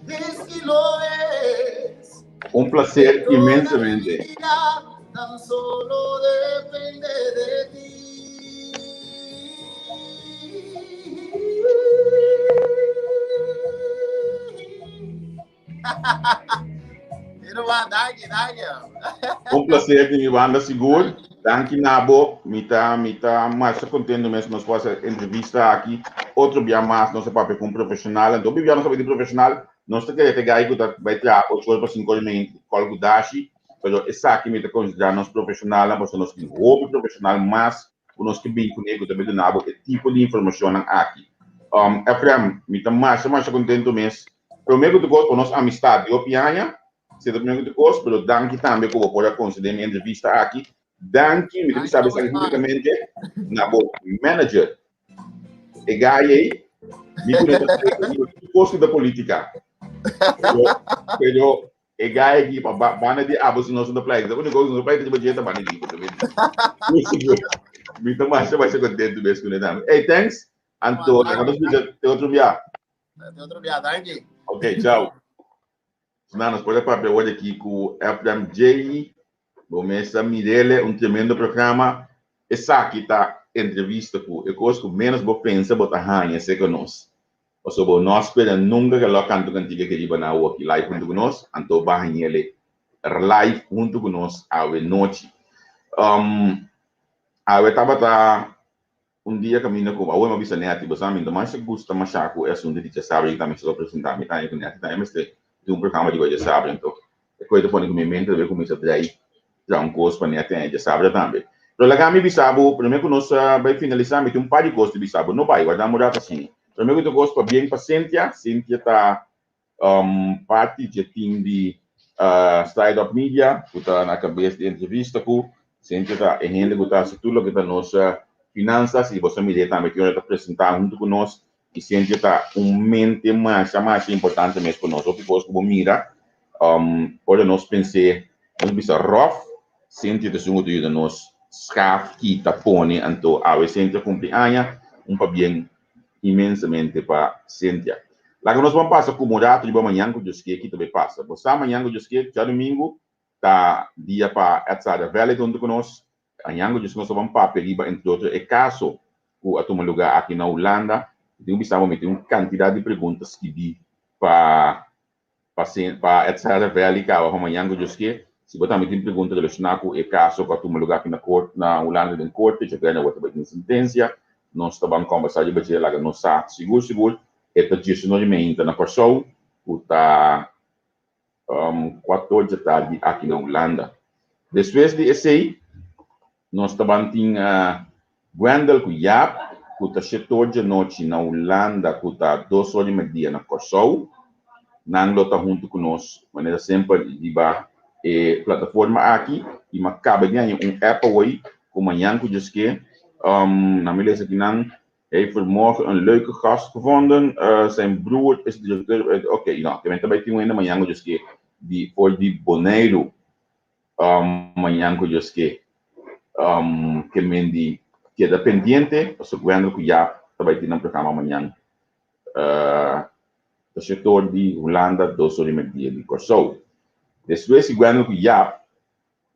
Es que lo es. Un placer inmensamente. Tan solo depende de ti. Pero va, danki, danki. Un placer di mi banda sigur. Danki na bo. Mi ta, mi ta masha contento mes nos por haci entrevista aki. Otro bia mas nos a papia cu un profesional. Anto hopi bia nos a papia di profesional, nos ta kere te gai cu ta bay traha ocho ora pa cinco ora y media col cu dashi. Pero esaki mi ta considera nos profesionalnan pasobra nos tin hopi profesional mas cu nos ke bin cune cu ta bay duna bo e tipo di informacionnan aki. Efrem, mi ta masha masha contento mes. Prome cu tur cos pa nos amistad di hopi aña, esey ta prome cu tur cos, pero danki tambe cu bo por a concede mi entrevista aki. Danki, mi ta bisa esaki publicamente na bo manager. E guy ey, mi cu ta tur cos cu ta politica. Pero, pero E guy aki pa banda di abo si nos no ta playa. Ta único nos playa ta ta banda di bo. Mi ta masha masha contento mes con tambe. Hey, thanks. Anto, laga nos bisa te otro bia. Te otro bia, danki. Ok, ciao. Na, nos por papia hoy aki cu FMJ. Bo mesa mirele un tremendo programa. Esaki ta entrevista cu e cos cu menos bo pensa bo ta haña se con nos. Pasobra bo no a spera nunka ku e lo kanta un kantika ke riba na awoki live huntu ku nos, anto baha ñele. live huntu ku nos awe nochi. Awe tabata un dia kaminda ku awe mi a bisa Netty, bo sa mi no masha gusta masha ku e asuntu di djasabra i tambe mi sa presentá mi tambe ku Netty tambe mester tin un programa riba djasabra anto e koe ta pone ku mi mente ta bay kuminsá drai traha un kos pa Netty haña djasabra tambe. Pero laga mi bisa bo promé ku nos bay finalisá mi tin un par di kos di bisa bo no bay warda un rato asina. Promé ku tur kos pabien pa Cynthia, Cynthia ta Parti dje team di Stride Up Media ku ta na kabes di entrevista ku Cynthia ta e hende ku ta hasi tur loke ta nos finansas i boso a mir'é tambe ki ora e ta presentá huntu ku nos i Cynthia ta un mente masha masha importante mes pa nos. Hopi kos ku bo mira ora nos pens'é nos bisa ròf Cynthia ta esun ku ta yuda nos skaf kita pone anto awe Cynthia kumpli aña un pabien inmensamente pa Cynthia. Laga nos ban pasa como rato riba mañan cu Dios kier ki ta bay pasa. Bo sa mañan cu Dios kier djadomingo ta dia pa Edsada Valley ta hunto cu nos. Mañan cu Dios nos ta ban papia riba entre otro e caso cu a tuma lugar aki na Hulanda. Mi tin cu bisa bo mi tin un cantidad di pregunta skibi pa pa pa Edsada Valley caba pa mañan cu Dios kier. Si bo tambe tin pregunta relaciona cu e caso cu a tuma lugar aki na court na Hulanda den corte, djabièrnè awor ta bay tin sentencia. Nos ta ban combersa riba dje laga nos sa sigur sigur e ta diesunor di meinta na Kòrsou ku ta kuator dje tardi aki na Hulanda. Despues di esei nos ta ban tin Gwendel ku Jaap ku ta shetor dje nochi na Hulanda ku ta dos or di merdia na Kòrsou. Nan lo ta huntu ku nos manera semper riba e plataforma aki i mi a kaba di haña un app awor ku mañan ku Dios ke nan mi lesa kinan Heeft vanmorgen een leuke gast gevonden. Zijn broer is directeur. Oké, okay, no, ke men ta bai tin un hende mañan ku Dios ke di for di Boneiru. Mañan ku Dios ke. Ke men di keda pendiente, pasobra Gwendel ku Jaap ta bai tin nan programa mañan. Ta sector di Hulanda, dos or i merdia di Kòrsou. Despues di Gwendel ku Jaap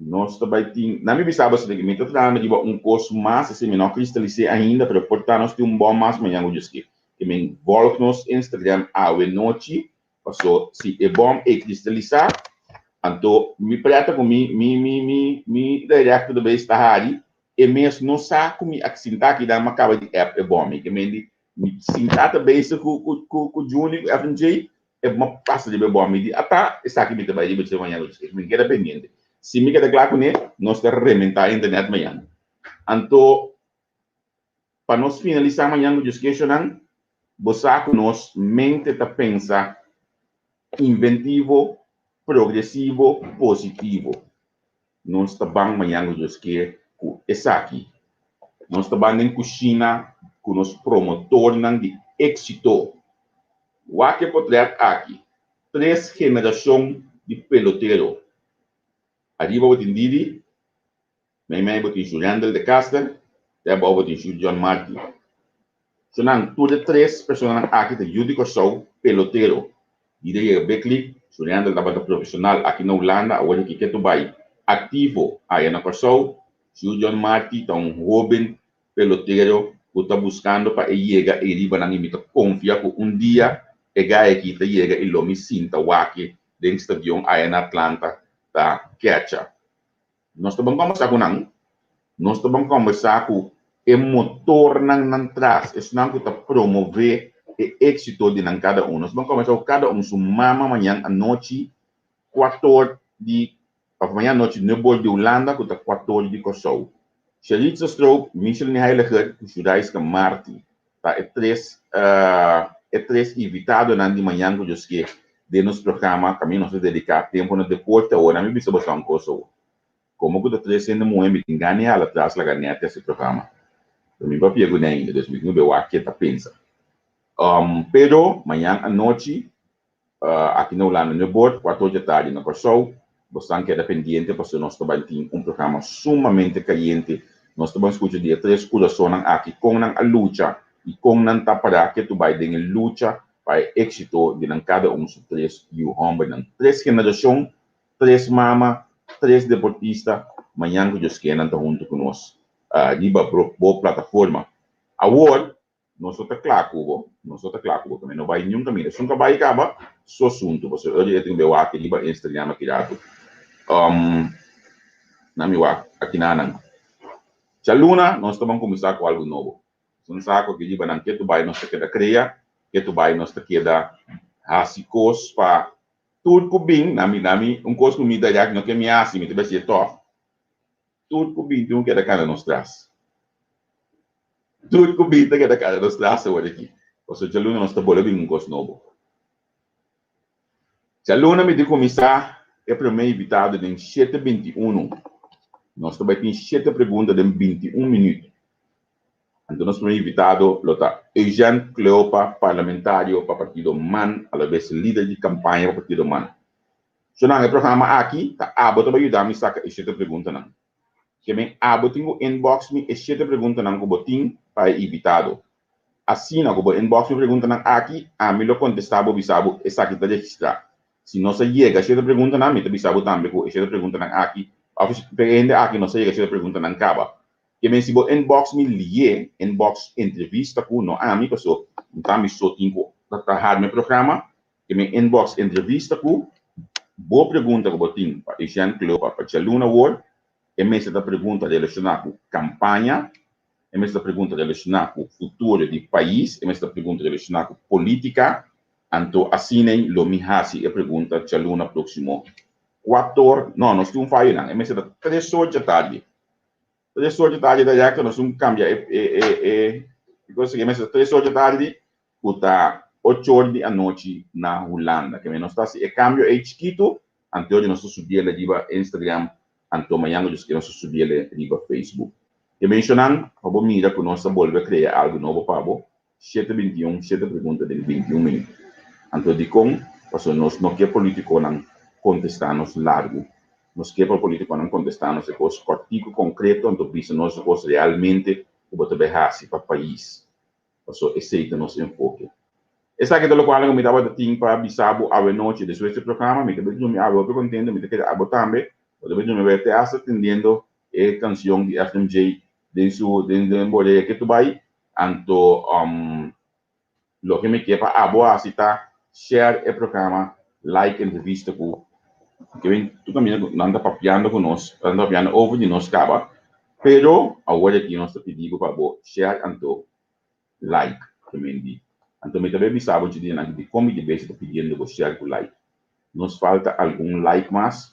Nos ta bai tin, na mi bisa bo esaki, mi ta trahando riba un kos mas, esei mi no a kristalis'é ainda, pero por ta nos tin un bon mas mañan ku Dios ke. Ke men volg nos Instagram awe nochi, paso si e bòm ei kristalisá, anto mi preta ku mi mi mi mi mi director ta bai sta hari, e mes no sa ku mi a sinta aki dan mi a kaba di app e bòm ei. Ke men di mi sinta ta bezig ku ku ku ku Juni ku FNJ, E bo pasa riba e bo mi di ata esaki mi ta bai riba dje mañana nochi. Mi keda pendiente. Si mi keda kla kuné, nos ta rementá internet mañana. Anto, pa nos finalisá mañana ku djes keshonan, bo sa ku nos mente ta pensa inventivo, progresivo, positivo. Nos ta ban mañana ku Dios ke ku esaki. Nos ta ban den kushina ku nos promotornan di éksito. Wak e potret aki, tres generashon di pelotero. Ariba bo tin Didi, meimei bo tin Jurendel de Caster, te abou bo tin Jurjon Marti. So nan tur e tres personanan aki ta yu di Kòrsou, pelotero. Di de yega Big League, Suriandel tabata profesional aki na Hulanda, awor e kiketu bai aktivo aya na Kòrsou. Jurjon Marti ta un hóben pelotero ku ta buskando pa e yega ei riba nan i mi ta konfia ku un dia e gai aki ta yega i lo mi sinta wak-e den stadion aya na Atlanta ta kecha. Nos ta ban kòmbersá ku nan. Nos ta ban kòmbersá ku e motornan nan tras, esnan ku ta promové e éksito di nan kada un. Nos ta ban kòmbersá ku kada un su mama mañan anochi kuator di, òf mañan anochi nuebor di Hulanda ku ta kuator di Kòrsou. Sheritza Stroop, Micheline Heiliger ku Shuraiska Marti ta e tres e tres invitadonan di mañan ku Dios ke den nos programa kaminda nos ta dediká tempu na deporte awor. Mi bisa boso un kos awor. Komo ku ta tres hende muhé mi tin gana di hala tras laga nèt hasi programa. Pero mi papia kuné ainda, dus mi tin ku be wak ke ta pensa. Pero mañan anochi Aki na Hulanda no e bord, kuater dje tardi na Kòrsou. Bosnan keda pendiente pasobra nos ta bai tin un programa sumamente kayente. Nos ta ban skucha di e tres kurasonnan aki kon nan a lucha i kon nan ta pará ketu bai den e lucha pa e éksito di nan kada un su tres yu hòmbernan. Tres generashon, tres mama, tres deportista, mañan ku Dios ke nan ta huntu ku nos riba bo plataforma. Awor Nos no ta kla ku bo, nos no ta kla ku bo, tambe no bai niun kaminda. Esun ka bai kaba su asuntu, pasobra ora e tin un be wak riba Instagram aki ratu. Na mi wak aki nanan. Djaluna nos ta ban kuminsá ku algu nobo. Nos sa ku aki riba nan ketu bai nos ta keda krea, ketu bai nos ta keda hasi kos pa tur ku bin, na mi na mi un kos ku mi ta ya no ke mi hasi mi ta bai hasié tòg. Tur ku bin tin un keda kana nos tras. Tur ku bin ta keda kana nos tras awor aki. Pasobra djaluna nos ta bolbe bin un kos nobo. Djaluna mi tin kuminsá e promé invitado den shete 21. Nos ta bai tin shete pregunta den 21 minüt. Anto nos promé invitado lo ta Eugène Cleopa, parlamentario pa partido man, alabes lider di kampaña pa partido man. Shonnan, e programa aki ta abo ta bai yuda mi saka e shete preguntanan. Ke men abo tin ku inbox mi e shete preguntanan ku bo tin pa e invitado. Asina ku bo inbox mi preguntanan aki, ami lo kontestá bo bisa bo esaki ta registrá. Si nos a yega shete preguntanan, mi ta bisa bo tambe ku e shete preguntanan aki, òf e hende aki nos a yega shete preguntanan kaba. Ke men si bo inbox mi lié, inbox entrevista ku no ami, paso no ta ami so tin ku traha den e programa, Ke men inbox entrevista ku bo pregunta ku bo tin pa Eugène Cleopa pa djaluna awor. E mester ta pregunta relashoná ku kampaña, e mester ta pregunta relashoná ku futuro di pais, e mester ta pregunta relashoná ku polítika. Anto asin'ei lo mi hasi e pregunta djaluna próksimo kuator, no, nos tin un fayo nan, e mester ta tres or djatardi. 3 or djatardi ta ya ku nos tin kambia e e e e kos e mester ta 3 or djatardi ku ta 8 or di anochi na Hulanda. Ke nos ta hasi e kambio ei chikitu, anto nos ta subiele riba Instagram, anto mañana nos ta subiele riba Facebook. Ke menshonan pa bo mira ku nos ta bolbe krea algu nobo pa bo, shete 21, shete pregunta den 21 minüt. Anto dikon? Pasobra nos no ke politikonan kontestá nos largu. Nos ke pa politikonan kontestá nos e kos kòrtiku, konkreto, anto bisa nos e kos realmente ku bo ta bai hasi pa pais. Paso esei ta nos enfoke. Esaki ta lokual ku mi tabata tin pa bisa bo awe nochi despues di e programa. Mi ta bai drumi awe hopi kontento, mi ta kere abo tambe. Bo ta bai drumi awe te hasta tendiendo e kanshon di FMJ den su den den bodega ke tu bai. Anto loke mi ke pa abo hasi ta share e programa, like entrevista ku ke bin tur kaminda ku nan ta papiando ku nos, nan ta papiando over di nos kaba. Pero awor aki nos ta pidi bo pa bo share anto like ke men di. Anto mi ta bay bisa bo dje dianan aki dikon mi di bes ta pidiendo bo share ku like. Nos falta algun like mas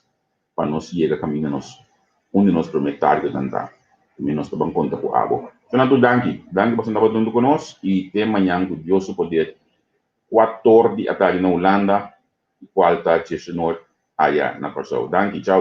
pa nos yega kaminda nos unda nos prome targetnan ta. Tambe nos ta ban konta ku abo. Shona tur danki. Danki pasobra tabata huntu ku nos i te mañan ku Dios su poder 4 di atardi na Hulanda i kual ta 10 aya na Kòrsou. Danki. Chau.